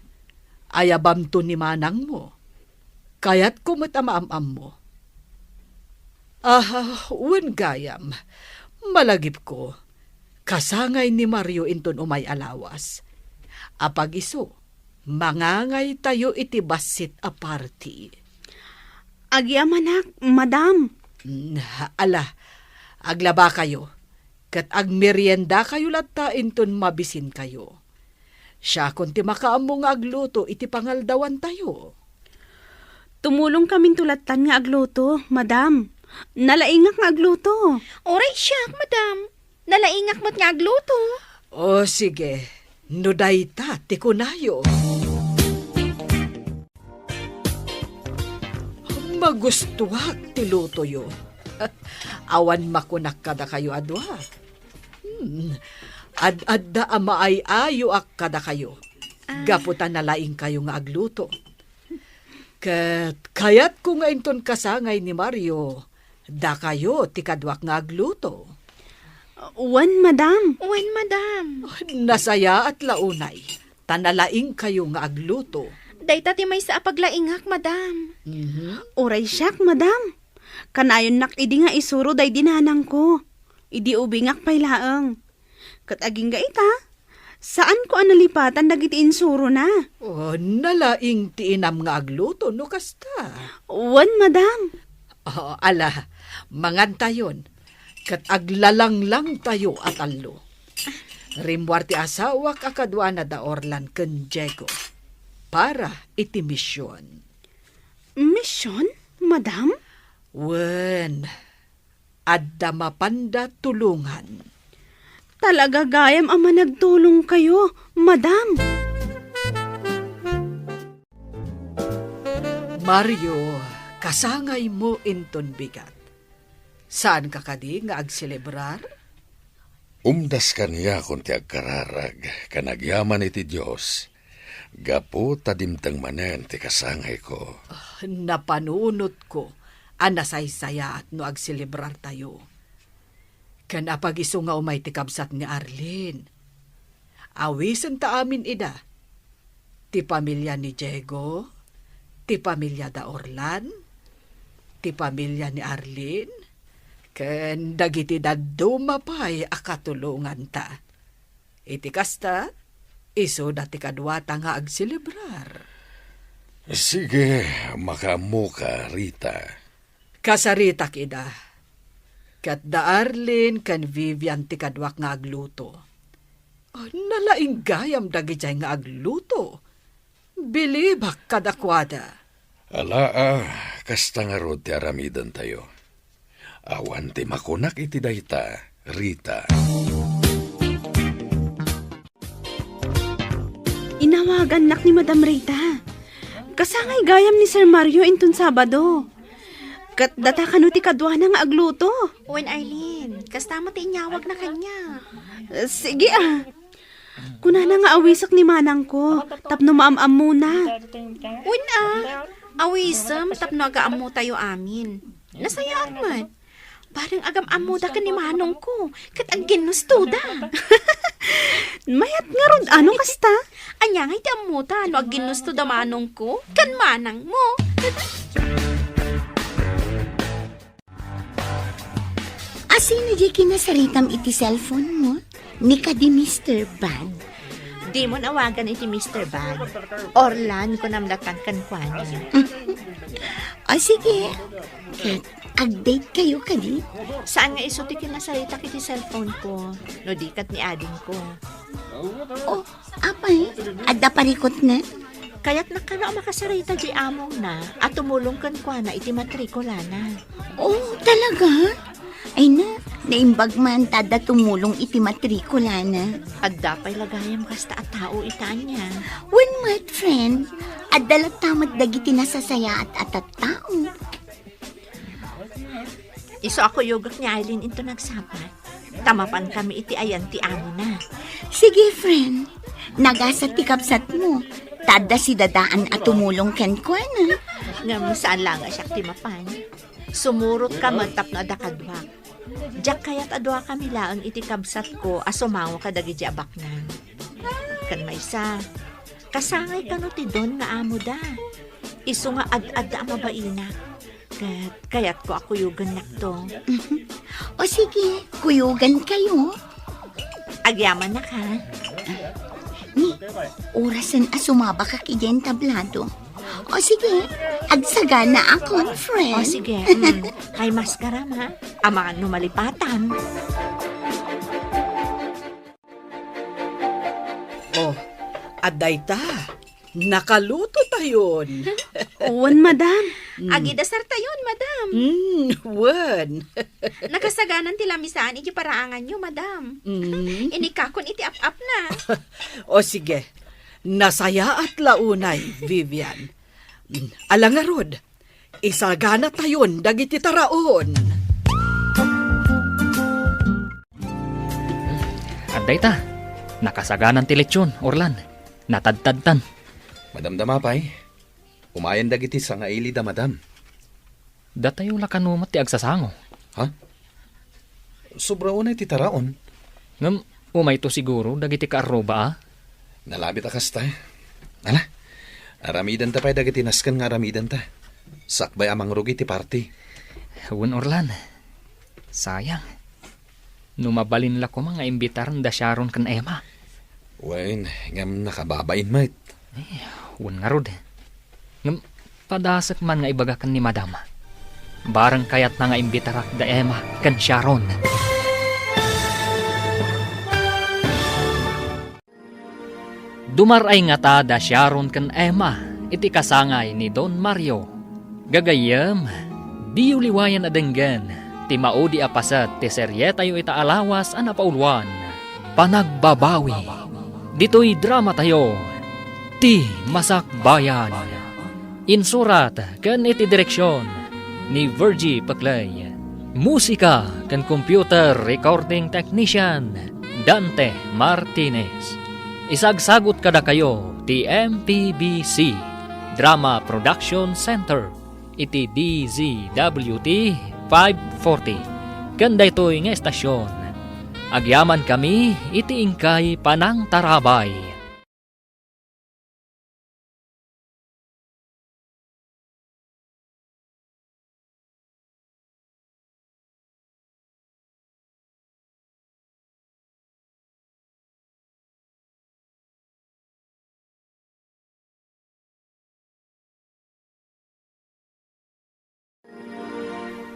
ayabamto ni manangmo. Kayatko met a maam-ammo. Ah, wen gayam, malagipko, kasangay ni Mario inton umay a lawas. Apag-isu, mangangaytayo iti bassit a party. Agyamanak, madam. Mm, ala, aglabakayo, ket agmeriendakayo latta inton mabisinkayo. Siakon ti makaammo nga agluto iti pangaldawantayo. Tumulongkaminto lattan nga agluto, madam. Nalaingak nga agluto. Uray siak, madam. Nalaingak met nga agluto. O, sige. No dayta ti kunayo. Magustuak ti lutoyo. Awan makunak kadakayo a dua. Hmm. Ad-adda a maay-ayoak kadakayo. Ah. Gapu ta nalaingkayo nga agluto. Ket kayatko nga inton kasangay ni Mario, dakayo ti kaduak nga agluto. Wen, madam. Wen, madam. Nasayaat la unay, ta nalaingkayo nga agluto. Dayta ti maysa a paglaingak, madam. Mhm. Uray siak, madam. Kanayonnak idi nga isuro daydi nanangko. Idi ubingak pay laeng. Ket agingga ita, saanko a nalipatan dagiti insurona. O, nalaing ti inam nga agluto no kasta. Wen, madam. O, ala, mangantayon, ket aglalanglangtayo a tallo. Rimmuar ti asawak a kaduana da Orlan ken Diego para iti mision. Mision, madam? Wen, adda mapanda tulongan. Talaga gayam a managtulongkayo, madam. Mario, kasangaymo inton bigat. Saanka kadi nga agselebrar? Umdas kaniakon ti agkararag ken agyaman iti Dios, gapu ta dimteng manen ti kasangayko. Ah, napanunotko a nasaysayaat no agselebrartayo. Ken apag-isu nga umay ti kabsat ni Arlene. Awisenta amin ida. Ti pamilia ni Diego, ti pamilia da Orlan, ti pamilia ni Arlene, ken dagiti dadduma pay a katulonganta. Iti kasta, isuda ti kaduata nga agselebrar. Sige, makaammoka, Rita. Kasaritak ida. Ket da Arlene ken Vivian ti kaduak nga agluto. Nalaing gayam dagijay nga agluto. Bilibak kadakuada. Alaa, kasta ngarud ti aramidentayo. Awan ti makunak iti dayta, Rita. Inawagannak ni Madam Rita. Kasangay gayam ni Sir Mario inton Sabado. Ket data kano ti kaduana nga agluto? Wen, Arlene, kasta met ti inyawagna kaniak. Eh, sige, ah. Kunana nga awisek ni manangko tapno maam-ammona. Wen, ah. Awisem tapno agaammotayo amin. Nasayaat met. Bareng agam-ammoda ken ni manongko, ket agginnustoda. Mayat ngarud, ano kasta? Ania ngay ti ammota no agginnustoda manongko ken manangmo? Asino diay kinasaritam iti cellphone mo? Ni kadi Mister Bag? Dimon awagan iti Mister Bag. Orlan, kunam latan kenkuana. O, sige. Ket agdate kayo kadi? Saan nga isu ti kinasaritak iti cellphone ko, no di ket ni adingko. O, apay, adda parikutna? Kayatna kano a makasarita di amongna a tumulong kenkuana iti matrikulana. Oh, talaga? Ay na, naimbag man ta adda tumulong iti matrikulana. Adda pay la gayam kasta a tao ita ania. Wen met, friend. Adda latta met dagiti nasasayaat a tattao. Isu a kuyogek ni Aileen into nagsapa, ta mapankami iti ayan ti amona. Sige, friend. Nagasat ti kabsatmo. Ta adda sidadaan a tumulong kenkuana. Ngem saan la nga siak ti mapan. Sumurotka met tapno adda kaduak. Diak kayat a duakami laeng iti kabsatko a sumango kadagidi a baknang. Ken maysa, kasangay kano ti Don nga amoda. Isu nga ad-adda a mabainak. Ket kayatko a kuyogennakto. O sige, kuyogankayo. Agyamanak, ha? Ni, orasen a sumabakak idiay tablado. O sige, agsagana a conference. O sige, mm, kay maskaram, ha? Amangan no malipatam. Oh, adda ita. Nakaluto tayon. Wen, madam. Mm. Agidasar tayon, madam. Mm, wen. Nakasaganan ti lamisaan iti paraanganyo, madam. Mm. Inikakon iti ap-apna. O sige, nasayaat la unay, Vivian. Mm, ala ngarud, isagana tayon dagiti taraon. Adda ita, nakasaganan ti lechon, Orlan. Natadtadtan. Madamdama pay. Umayen dagiti sangailida, madam. Datayo la kano met ti agsasango. Ha? Sobra unay ti taraon. Ngem umayto siguro dagiti kaarruba, a? Nalabit a kasta. Ala, aramidenta pay dagiti nasken nga aramidenta. Sakbay a mangrugi ti party. Wen, Orlan. Sayang. No mabalin la koma nga imbitaren da Sharon ken Emma. Wen, ngem nakababain met. Eh, wen ngarud. Ngem padasek man nga ibaga ken ni Madam. Bareng kayatna nga imbitarak da Emma ken Sharon. Dumar-ay ngata da Sharon ken Emma iti kasangay ni Don Mario. Gagayyem, diyo liwayan a denggen ti maudi a paset ti serietayo ita a lawas a napauluan, Panagbabawi. Ditoy dramatayo, Ti Masakbayan. Insurat ken iti direksion ni Virgie Peclay. Musika ken computer recording technician, Dante Martinez. Isagsagut kadakayo ti M P B C Drama Production Center iti D Z W T five forty. Ken daytoy nga estasion, agyamankami iti inkay panangtarabay.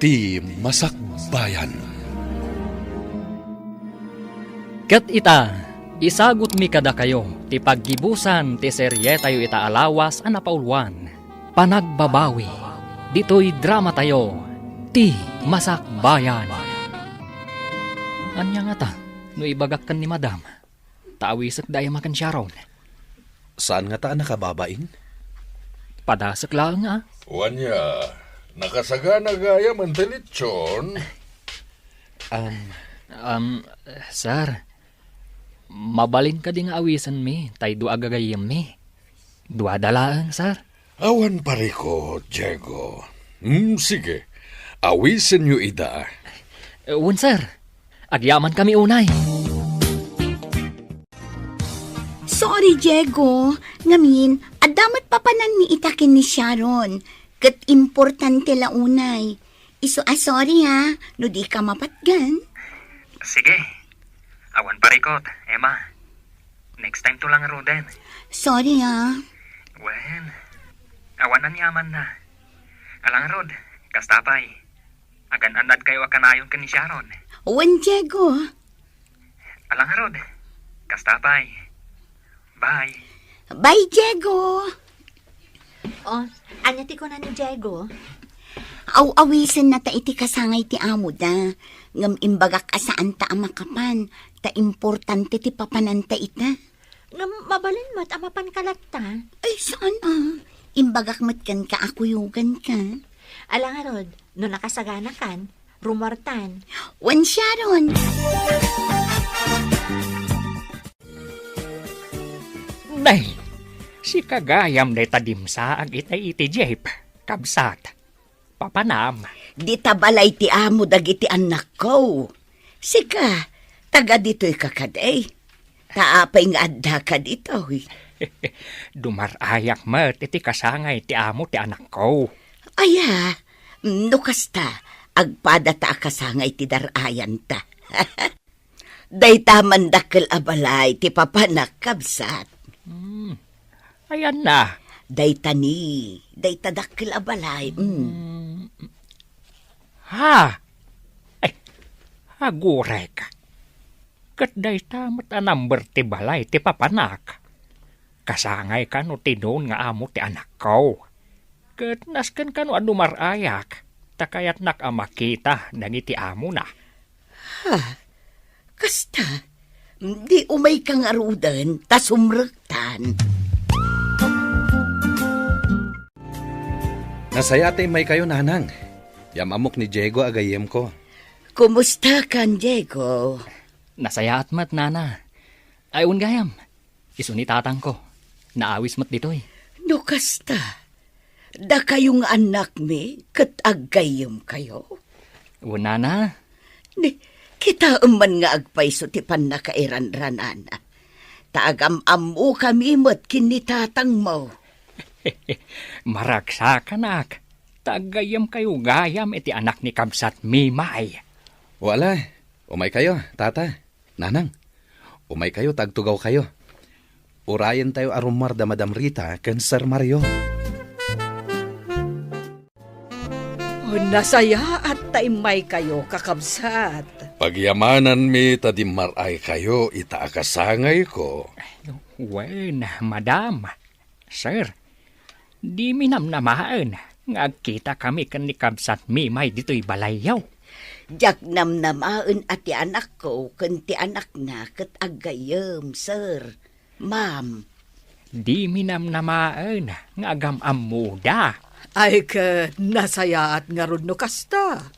Ti Masakbayan. Ket ita, isagutmi kadakayo ti paggibusan ti serietayo ita a lawas a napauluan, Panagbabawi, ditoy dramatayo, Ti Masakbayan. Ania ngata no ibagak ken ni Madam? Ta awisek da Emma ken Sharon. Saan ngata a nakababain? Padasek laeng a. Wen, nakasagana gayam ti lechon. Um, Um, sir, mabalin kadi nga awisenmi tay dua a gagayyemmi? Duada laeng, sir. Awan parikut, Diego. Hmm, sige. Awisenyo ida. Eh, wen, sir. Agyamankami unay. Sorry, Diego. Ngamin, adda met papananmi ita ken ni Sharon. Ket importante la unay. Isu a sorry, ha, no di ka mapatgan. Sige. Awan parikut, Emma. Next time to lang ruden. Sorry, ha. Wen, awan aniamanna. Ala ngarud, kasta pay. Agan-annadkayo a kanayon ken ni Sharon. Wen, Diego. Ala ngarud, kasta pay. Bye. Bye, Diego. Oh, ania ti kuna ni Diego? Aw-awisenna ta iti kasangay ti amoda. Ngem imbagak a saanta a makapan, ta importante ti papananta ita. Ngem mabalin met a mapanka latta? Ay, saan a? Imbagak met kenka a kuyoganka. Ala ngarud, no nakasaganakan, rumuartan. Wen, Sharon! Nay, sika gayam dayta dimsaag itay iti jeep, kabsat. Papanam. Dita balay ti amo dagiti annakko. Sika, taga ditoyka kadi? Ta apay nga addaka ditoy? Dumar-ayak met iti kasangay ti amo ti anakko. Aya, no kasta, agpadata a kasangay ti dar-ayanta. Dayta man dakkel a balay ti papanak, kabsat. Hmm. Ayanna? Dayta ni, dayta dakkel a balay. Mm. Hmm. Ha? Ay, agurek. Ket dayta met a number ti balay ti papanak. Kasangay kano ti nuon nga amo ti anakko. Ket nasken kano a dumar-ayak, ta kayatnak a makita dagiti amona. Ha? Kasta? Di umayka ngaruden, ta sumrektan. Nasayaat ta immaykayo, Nanang. Yam-ammok ni Diego a gayyemko. Kumustakan, Diego? Nasayaat met, Nana. Ay, wen gayam. Isu ni tatangko. Naawis met ditoy. No kasta, dakayo nga annakmi ket aggayyemkayo? Wen, Nana. Ni, kitaem man nga agpayso ti pannakairanranana. Ta agam-ammokami met ken ni tatangmo. Maragsakanak, ta aggayyemkayo gayam iti anak ni kabsat Mimay. Wala, umaykayo, tata. Nanang, umaykayo ta agtugawkayo. Urayentayo a rumuar da Madam Rita ken Sir Mario. Oh, nasayaat ta immaykayo, kakabsat. Pagyamananmi ta dimmar-aykayo ita a kasangayko. Wen, madam. Sir, dimi namnamaen nga agkitakami ken ni kabsat Mimay ditoy balayyo. Diak namnamaen a ti anakko ken ti anakna ket aggayyem, sir, ma'am. Dimi namnamaen nga agam-ammoda. Ay, ket nasayaat ngarud no kasta.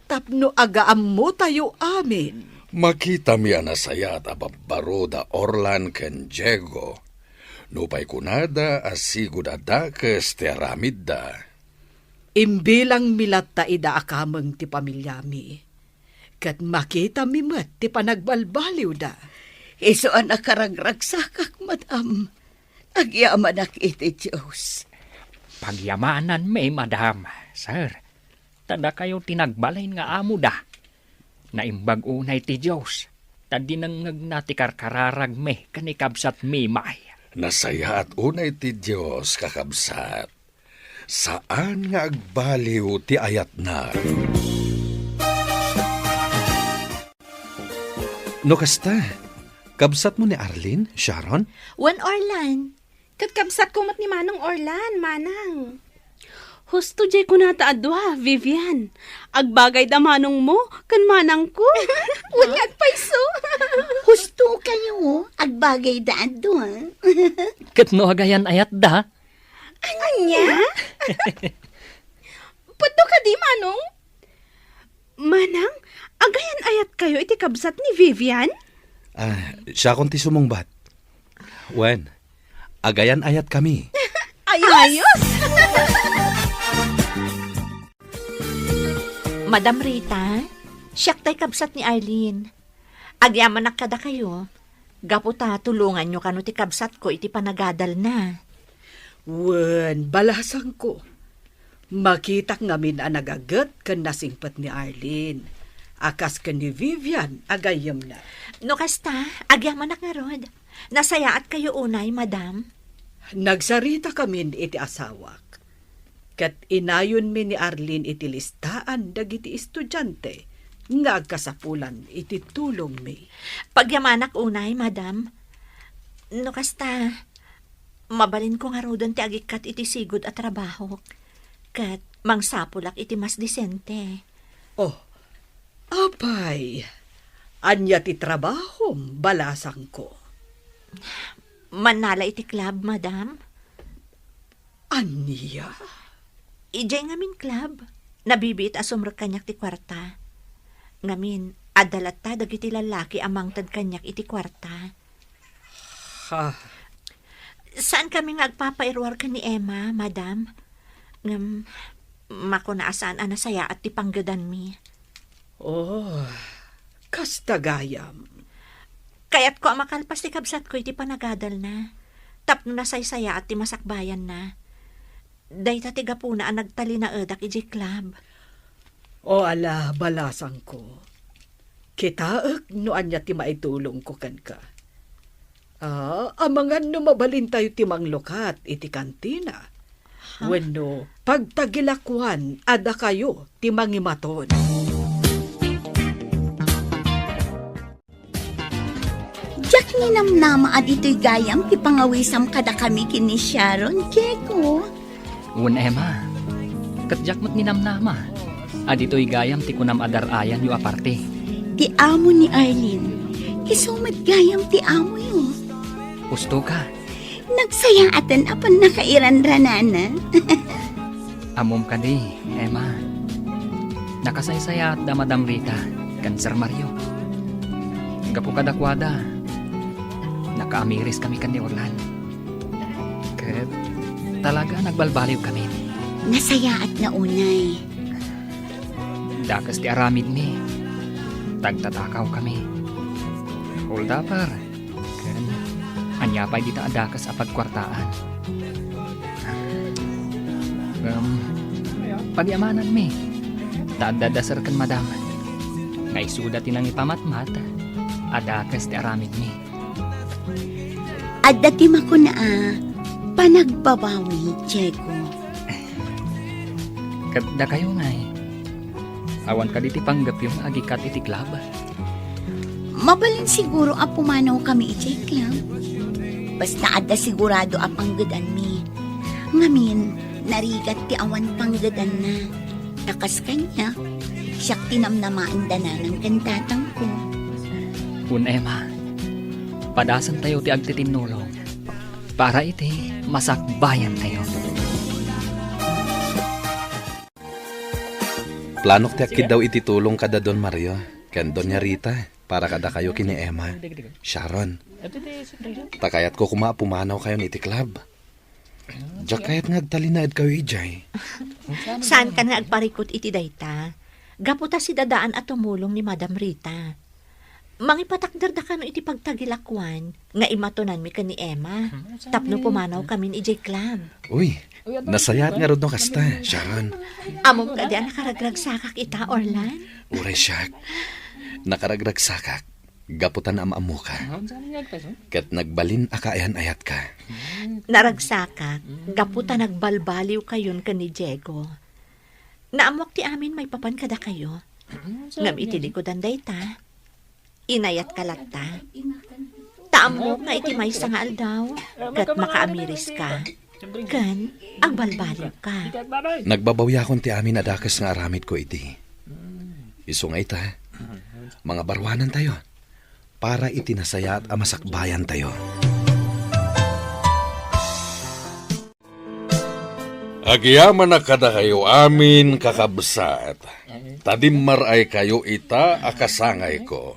Tapno agaammotayo amin. Makitami a nasayaat a babbaro da Orlan ken Diego. Nupay kunada a sigo da dakes ti aramidda. Imbilangmi latta ida a kameng ti pamiliami. Ket makitami met ti panagbalbaliwda. Isu a nakaragragsakak, madam. Agyamanak iti Dios. Pagyamananmi, madam, sir. Ta dakayo ti nagbalin nga amoda. Naimbag unay ti Dios, ta dinengngegna ti karkararagmi ken ni kabsat Mimay. Nasayaat unay ti Dios, kakabsat. Saan nga agbaliw ti ayatna. No kasta, kabsatmo ni Arlene, Sharon? Wen, Orlan. Ket kabsatko met ni Manong Orlan, Manang. Husto diay kunata a dua, Vivian. Agbagayda manongmo ken manangko. Wen nga agpayso. Husto kayo, agbagayda a dua. Ket no agayan-ayatda? Ania? Pudno kadi, Manong? Manang, agayan-ayatkayo iti kabsat ni Vivian? Ah, siakon ti sumungbat. Wen, agayan-ayatkami. Ayos! Ayos! Madam Rita, siak tay kabsat ni Arlene. Agyamanak kadakayo. Gapu ta tulonganyo kano ti kabsatko iti panagadalna. Wen, balasangko. Makitak ngamin a nagaget ken nasingpet ni Arlene, a kas ken ni Vivian a gayyemna. No kasta, agyamanak ngarud. Nasayaatkayo unay, madam. Nagsaritakamin iti asawak. Ket inayonmi ni Arlene iti listaan dagiti estudiante nga agkasapulan iti tulongmi. Pagyamanak unay, madam. No kasta, Mabalinko ngaruden ti agikkat iti sigud a trabahok, ket mangsapulak iti mas disente. Oh, apay, ania ti trabahom, balasangko? Mannala iti club, madam. Ania? Idiay ngamin club, nabibiit a sumrek kaniak ti kuarta. Ngamin, adda latta dagiti lallaki a mangted kaniak iti kuarta. Ha? Saankami nga agpapairuar ken ni Emma, madam. Ngem, makuna a saan a nasayaat ti panggedanmi. Oh, kasta gayam. Kayatko a makalpas ti kabsatko iti panagadalna, tapno nasaysayaat ti masakbayanna. Dayta ti gapuna a nagtalinaedak idiay club. O ala, balasangko. Kitaek no ania ti maitulongko kenka. Ah, amangan no mabalintayo ti manglukat iti kantina. Ha? Wenno pagtagilakuan a dakayo ti mangimaton. Diak ninamnama a ditoy gayam ti pangawisam kadakami ken ni Sharon, Diego. Wen, Emma. Ket diak met ninamnama a ditoy gayam ti kunam a dar-ayanyo a parte. Ti amo ni Arlene, isu met gayam ti amoyo. Usto ka. Nagsayaaten a pannakairanranana. Ammom kadi, Emma. Nakasaysayaat da Madam Rita ken Sir Mario. Gapu kadakuada, nakaamiris kami ken ni Orlan. Ket talaga nagbalbaliw kami. Nasayaat nga unay. Dakes ti aramidmi. Tagtatakaw kami. Hold-upper. Ken ania pay dita a dakes a pagkuartaan? Ngem, pagyamananmi, ta adda da Sir ken Madam nga isuda ti nangipamatmat a dakes ti aramidmi. Adda ti makuna a panagbabawi, Diego. Ket dakayo ngay, awan kadi ti panggepyo nga agikkat iti club? Mabalin siguro a pumanawkami idiay club. Basta adda sigurado a panggedanmi. Ngamin, narigat ti awan panggedanna. Ta kas kaniak, siak ti namnamaen da nanang ken tatangko. Wen, Emma, padasentayo ti agtitinnulong para iti masakbayantayo. Planok ti agkiddaw iti tulong kada Don Mario ken Doña Rita para kadakayo ken ni Emma, Sharon. Ta kayatko koma a pumanawkayon iti club. Diak kayat nga agtalinaedkayo idiay. Saankan nga agparikut iti dayta. Gapu ta sidadaan a tumulong ni Madam Rita. Mangipatakderdakano iti pagtagilakuan nga imatonanmi ken ni Emma tapno pumanawkamin idiay club. Uy, nasayaat ngarud no kasta, Sharon. Ammom kadi a nakaragragsakak ita, Orlan? Uray siak, nakaragragsakak gapu ta naam-ammoka. Ket nagbalin a kaayan-ayatka. Naragsakak gapu ta nagbalbaliwkayon ken ni Diego. Naammok ti amin maipapan kadakayo. Ngem iti likudan dayta, inayatka latta. Ta ammok nga iti maysa nga aldaw, ket makaamiriska, ken agbalbaliwka. Nagbabawiakon ti amin a dakes nga aramidko idi. Isu nga ita, mangabaruanantayo para iti nasayaat a masakbayantayo. Agyamanak kadakayo amin, kakabsat, ta dimmaray kayo ita a kasangayko.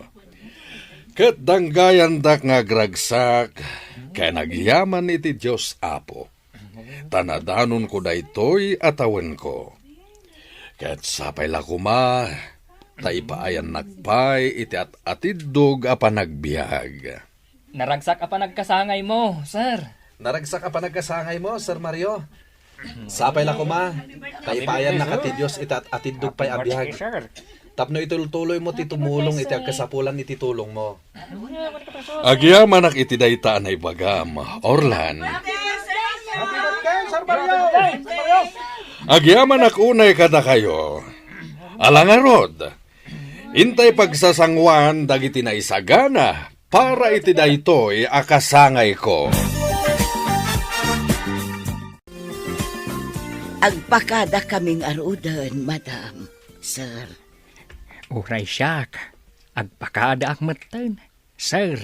Ket danggayandak nga agragsak ken agyaman iti Dios Apo, ta nadanonko daytoy a tawenko. Ket sapay la koma, ta ipaayannak pay iti at-atiddog a panagbiag. Naragsak a panagkasangaymo, sir. Naragsak a panagkasangaymo, Sir Mario. Sapay la koma, ta ipaayannak ti Dios iti at-atiddog pay a biag. Tapno itultuloymo ti tumulong iti agkasapulan iti tulongmo. Agyamanak iti dayta a naibagam, Orlan. Agyamanak unay kadakayo. Ala ngarud, intay pagsasanguan dagiti naisagana para iti daytoy a kasangayko. Agpakadakami ngaruden, Madam, Sir. Uray siak, agpakadaak metten, Sir,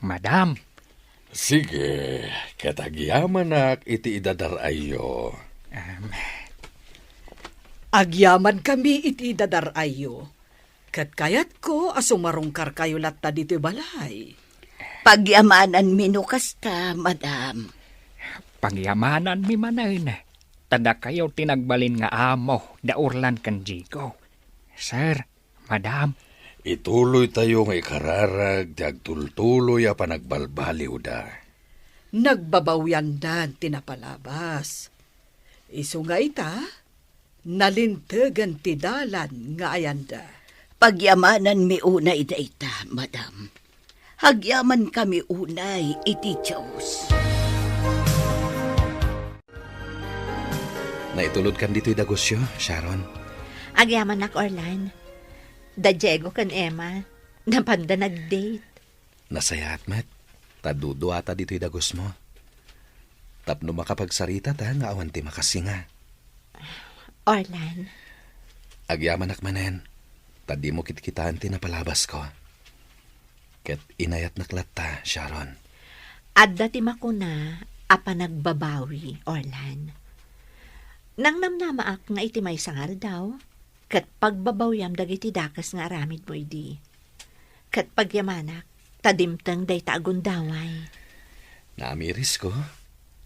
Madam. Sige, ket agyamanak iti idadar-ayyo. Em. Agyamankami iti idadar-ayyo. Ket kayatko a sumarungkarkayo latta ditoy balay. Pagyamananmi no kasta, Madam. Pagyamananmi manen, ta dakayo ti nagbalin nga amo da Orlan ken Diego. Sir, Madam. Ituloytayo nga ikararag ti agtultuloy a panagbalbaliwda. Nagbabawiandan ti napalabas. Isu nga ita, nalintegen ti dalan nga ayanda. Pagyamananmi unay dayta, Madam. Agyamankami unay iti Dios. Naitulodkan ditoy dagusyo, Sharon? Agyamanak, Orlan. Da Diego ken Emma, napanda nag-date. Nasayaat met, ta duduata ditoy dagusmo. Tapno makapagsaritata nga awan ti makasinga. Orlan. Agyamanak manen, ta dimo kitkitaen ti napalabasko. Ket inayatnak latta, Sharon. Adda ti makuna a panagbabawi, Orlan. Nangnamnamaak nga iti maysa nga aldaw, ket pagbabawiam dagiti dakes nga aramidmo idi. Ket pagyamanak, ta dimteng dayta a gundaway. Naamirisko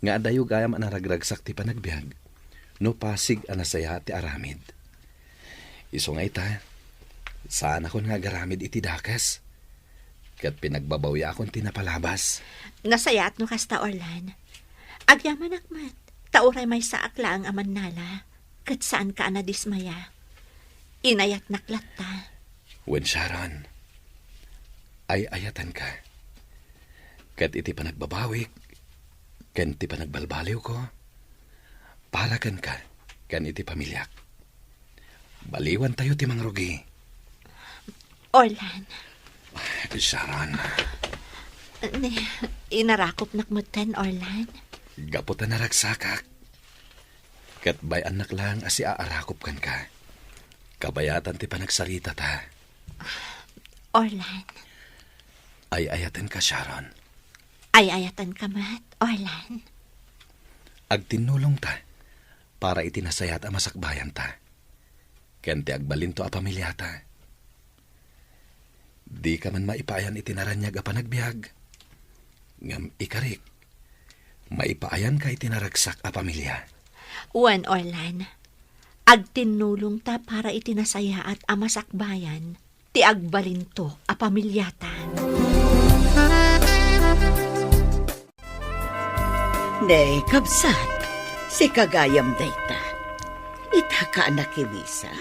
nga adayo gayam a naragragsak ti panagbiag no pasig a nasayaat ti aramid. Isu nga ita, saanakon nga agaramid iti dakes, ket pinagbabawiakon ti napalabas. Nasayaat no kasta, Orlan. Agyamanak met, ta uray maysaak laeng a mannala, ket saanka a nadismaya. Inayatnak latta. Wen, Sharon, ay-ayatenka. Ket iti panagbabawik, ken ti panagbalbaliwko, para kenka, ken iti pamiliak. Baliwantayo ti mangrugi. Orlan. Sharon. Ni, inarakopnak metten, Orlan. Gapu ta naragsakak. Ket bay-annak laeng a siaarakop kenka. Kabayatan ti panagsaritata. Orlan. Ay-ayatenka, Sharon. Ay-ayatenka met, Orlan. Agtinnulongta para iti nasayaat a masakbayanta, ken ti agbalinto a pamiliata. Dika man maipaayan iti naraniag a panagbiag, ngem ikarik, maipaayanka iti naragsak a pamilia. Wen, Orlan, agtinnulongta para iti nasayaat a masakbayan ti agbalinto a pamiliata. Ne, kabsat, sika gayam dayta. Itaka a nakimisa?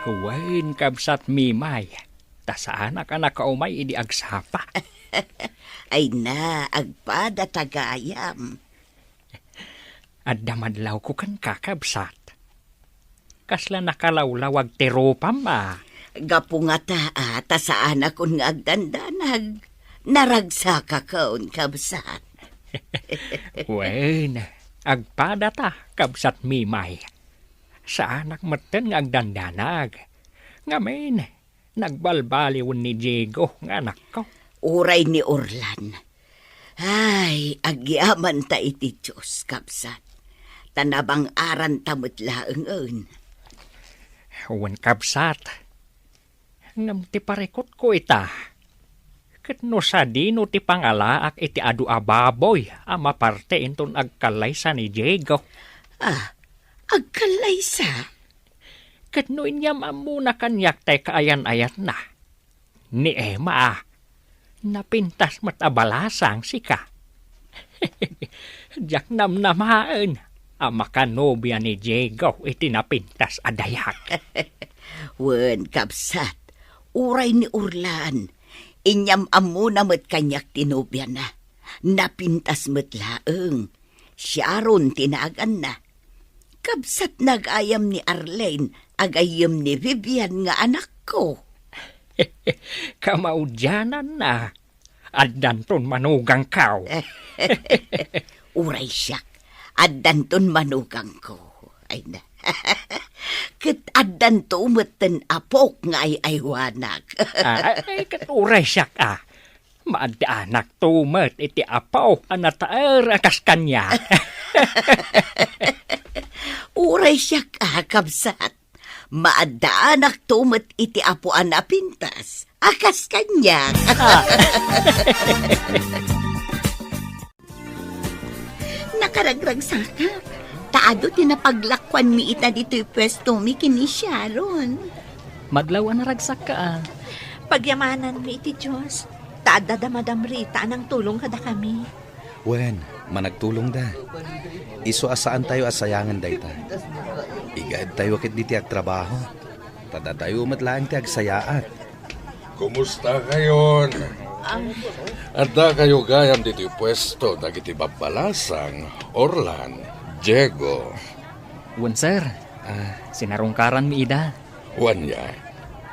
Wen, kabsat Mimay, ta saanak a nakaumay idi agsapa. Ay na, agpadata gayam. Adda madlawko kenka, kabsat. Kasla nakalawlawag ti rupam a. Gapu ngata a ta saanakon nga agdandanag, naragsakakon, kabsat. Wen, agpadata, kabsat Mimay. Saanak metten nga agdandanag. Ngamin, nagbalbaliwen ni Diego nga anakko. Uray ni Orlan. Ay, agyamanta iti Dios, kabsat. Ta nabang-aranta met laengen. Wen, kabsat. Ngem ti parikutko ita, ket no sadino ti pangalaak iti adu a baboy a maparte inton agkallaysa ni Diego. Ah, agkallaysa? Ket no inyam-ammona kaniak tay kaayan-ayatna, ni Emma, napintas met a balasang sika. Diak namnamaen a makanobia ni Diego iti napintas a dayak. Wen, kabsat, uray ni Orlan, inyam-ammona met kaniak ti nobiana. Napintas met laeng. Sharon ti naganna. Kabsat nagayam ni Arlene a gayyem ni Vivian nga anakko. Kamaudiananna, addanton manugangko. Uray siak, addanton manugangko. Ay na. Ket addanto met ten apok nga ay-aywanak. Ah, ay, ket uray siak, ah. Maaddaanakto met iti apo a nataer a kas kaniak. Uray siak, ah, kabsat. Maaddaanakto met iti apo a napintas a kas kaniak. Ah. Nakaragragsakak. Ta adu ti napaglakuanmi ita ditoy puestomi ken ni Sharon. Madlaw a naragsakka, ah. Pagyamananmi iti Dios, ta adda da Madam Rita a nangtulong kadakami. Wen, managtulongda. Isu a saantayo a sayangen dayta. Igaedtayo ketdi ti agtrabaho. Ta datayo met laeng ti agsayaat. Kumustakayon? Ah. Addakayo gayam ditoy puesto dagiti babbalasang, Orlan, Diego. Wen, sir. Ah. Sinarungkaranmi ida. Wen, ya.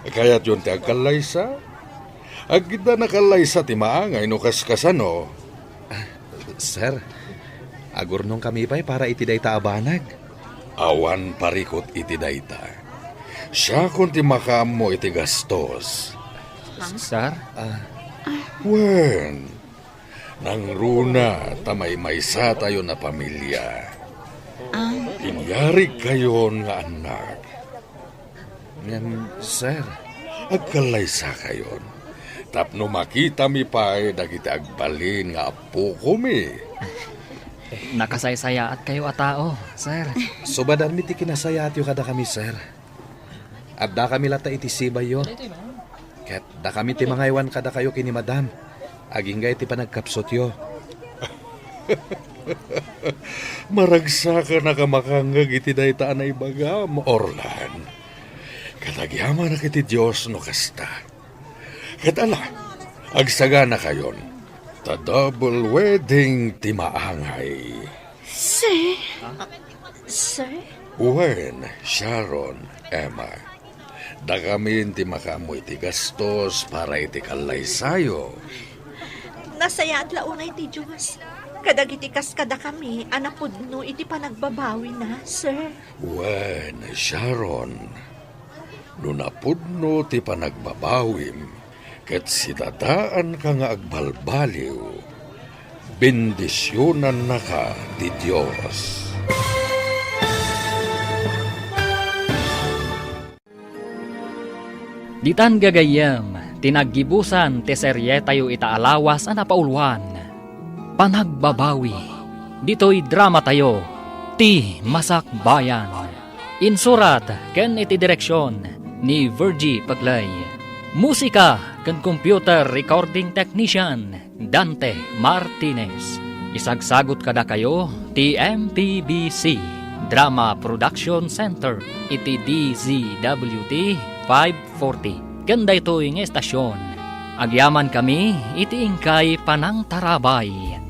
Kayatyon ti agkallaysa? Agidda nakallaysa ti maangay no kaskasano. Ah, sir, agurnongkami pay para iti dayta a banag. Awan parikut iti dayta. Siakon ti makaammo iti gastos. Sir? Ah. Wen, nangruna ta maymaysatayon a pamilia. Ah. Inyarigkayon nga annak. Ngem, sir, agkallaysakayon tapno makitami pay dagiti agbalin nga appokomi. Nakasaysayaatkayo a tao, sir. Subadanmi ti kinasayaatyo kadakami, sir. Addakami latta iti sibayyo. Ket dakami ti mangaywan kadakayo ken ni Madam, agingga iti panagkapsutyo. Maragsakanaka makangngeg iti dayta a naibagam, Orlan. Ket agyamanak iti Dios no kasta. Ket ala, agsaganakayon, ta double wedding ti maangay. Sir? Sir? Wen, Sharon, Emma. Dakamin ti makaammo iti gastos para iti kallaysayo. Nasayaat la unay ti Dios kadagiti kas kadakami a napudno iti panagbabawina, sir. Wen, Sharon, no napudno ti panagbabawim ket sidadaanka nga agbalbaliw, bendisionannaka ti Dios. Ditan gagayyem ti naggibusan ti serietayo ita a lawas a napauluan, Panagbabawi, ditoy dramatayo, Ti Masakbayan. Insurat ken iti direksion ni Virgie Paclay. Musika ken computer recording technician, Dante Martinez. Isagsagut kadakayo ti M P B C Drama Production Center iti D Z W T five forty ken daytoy nga estasion. Agyamankami iti inkay panangtarabay.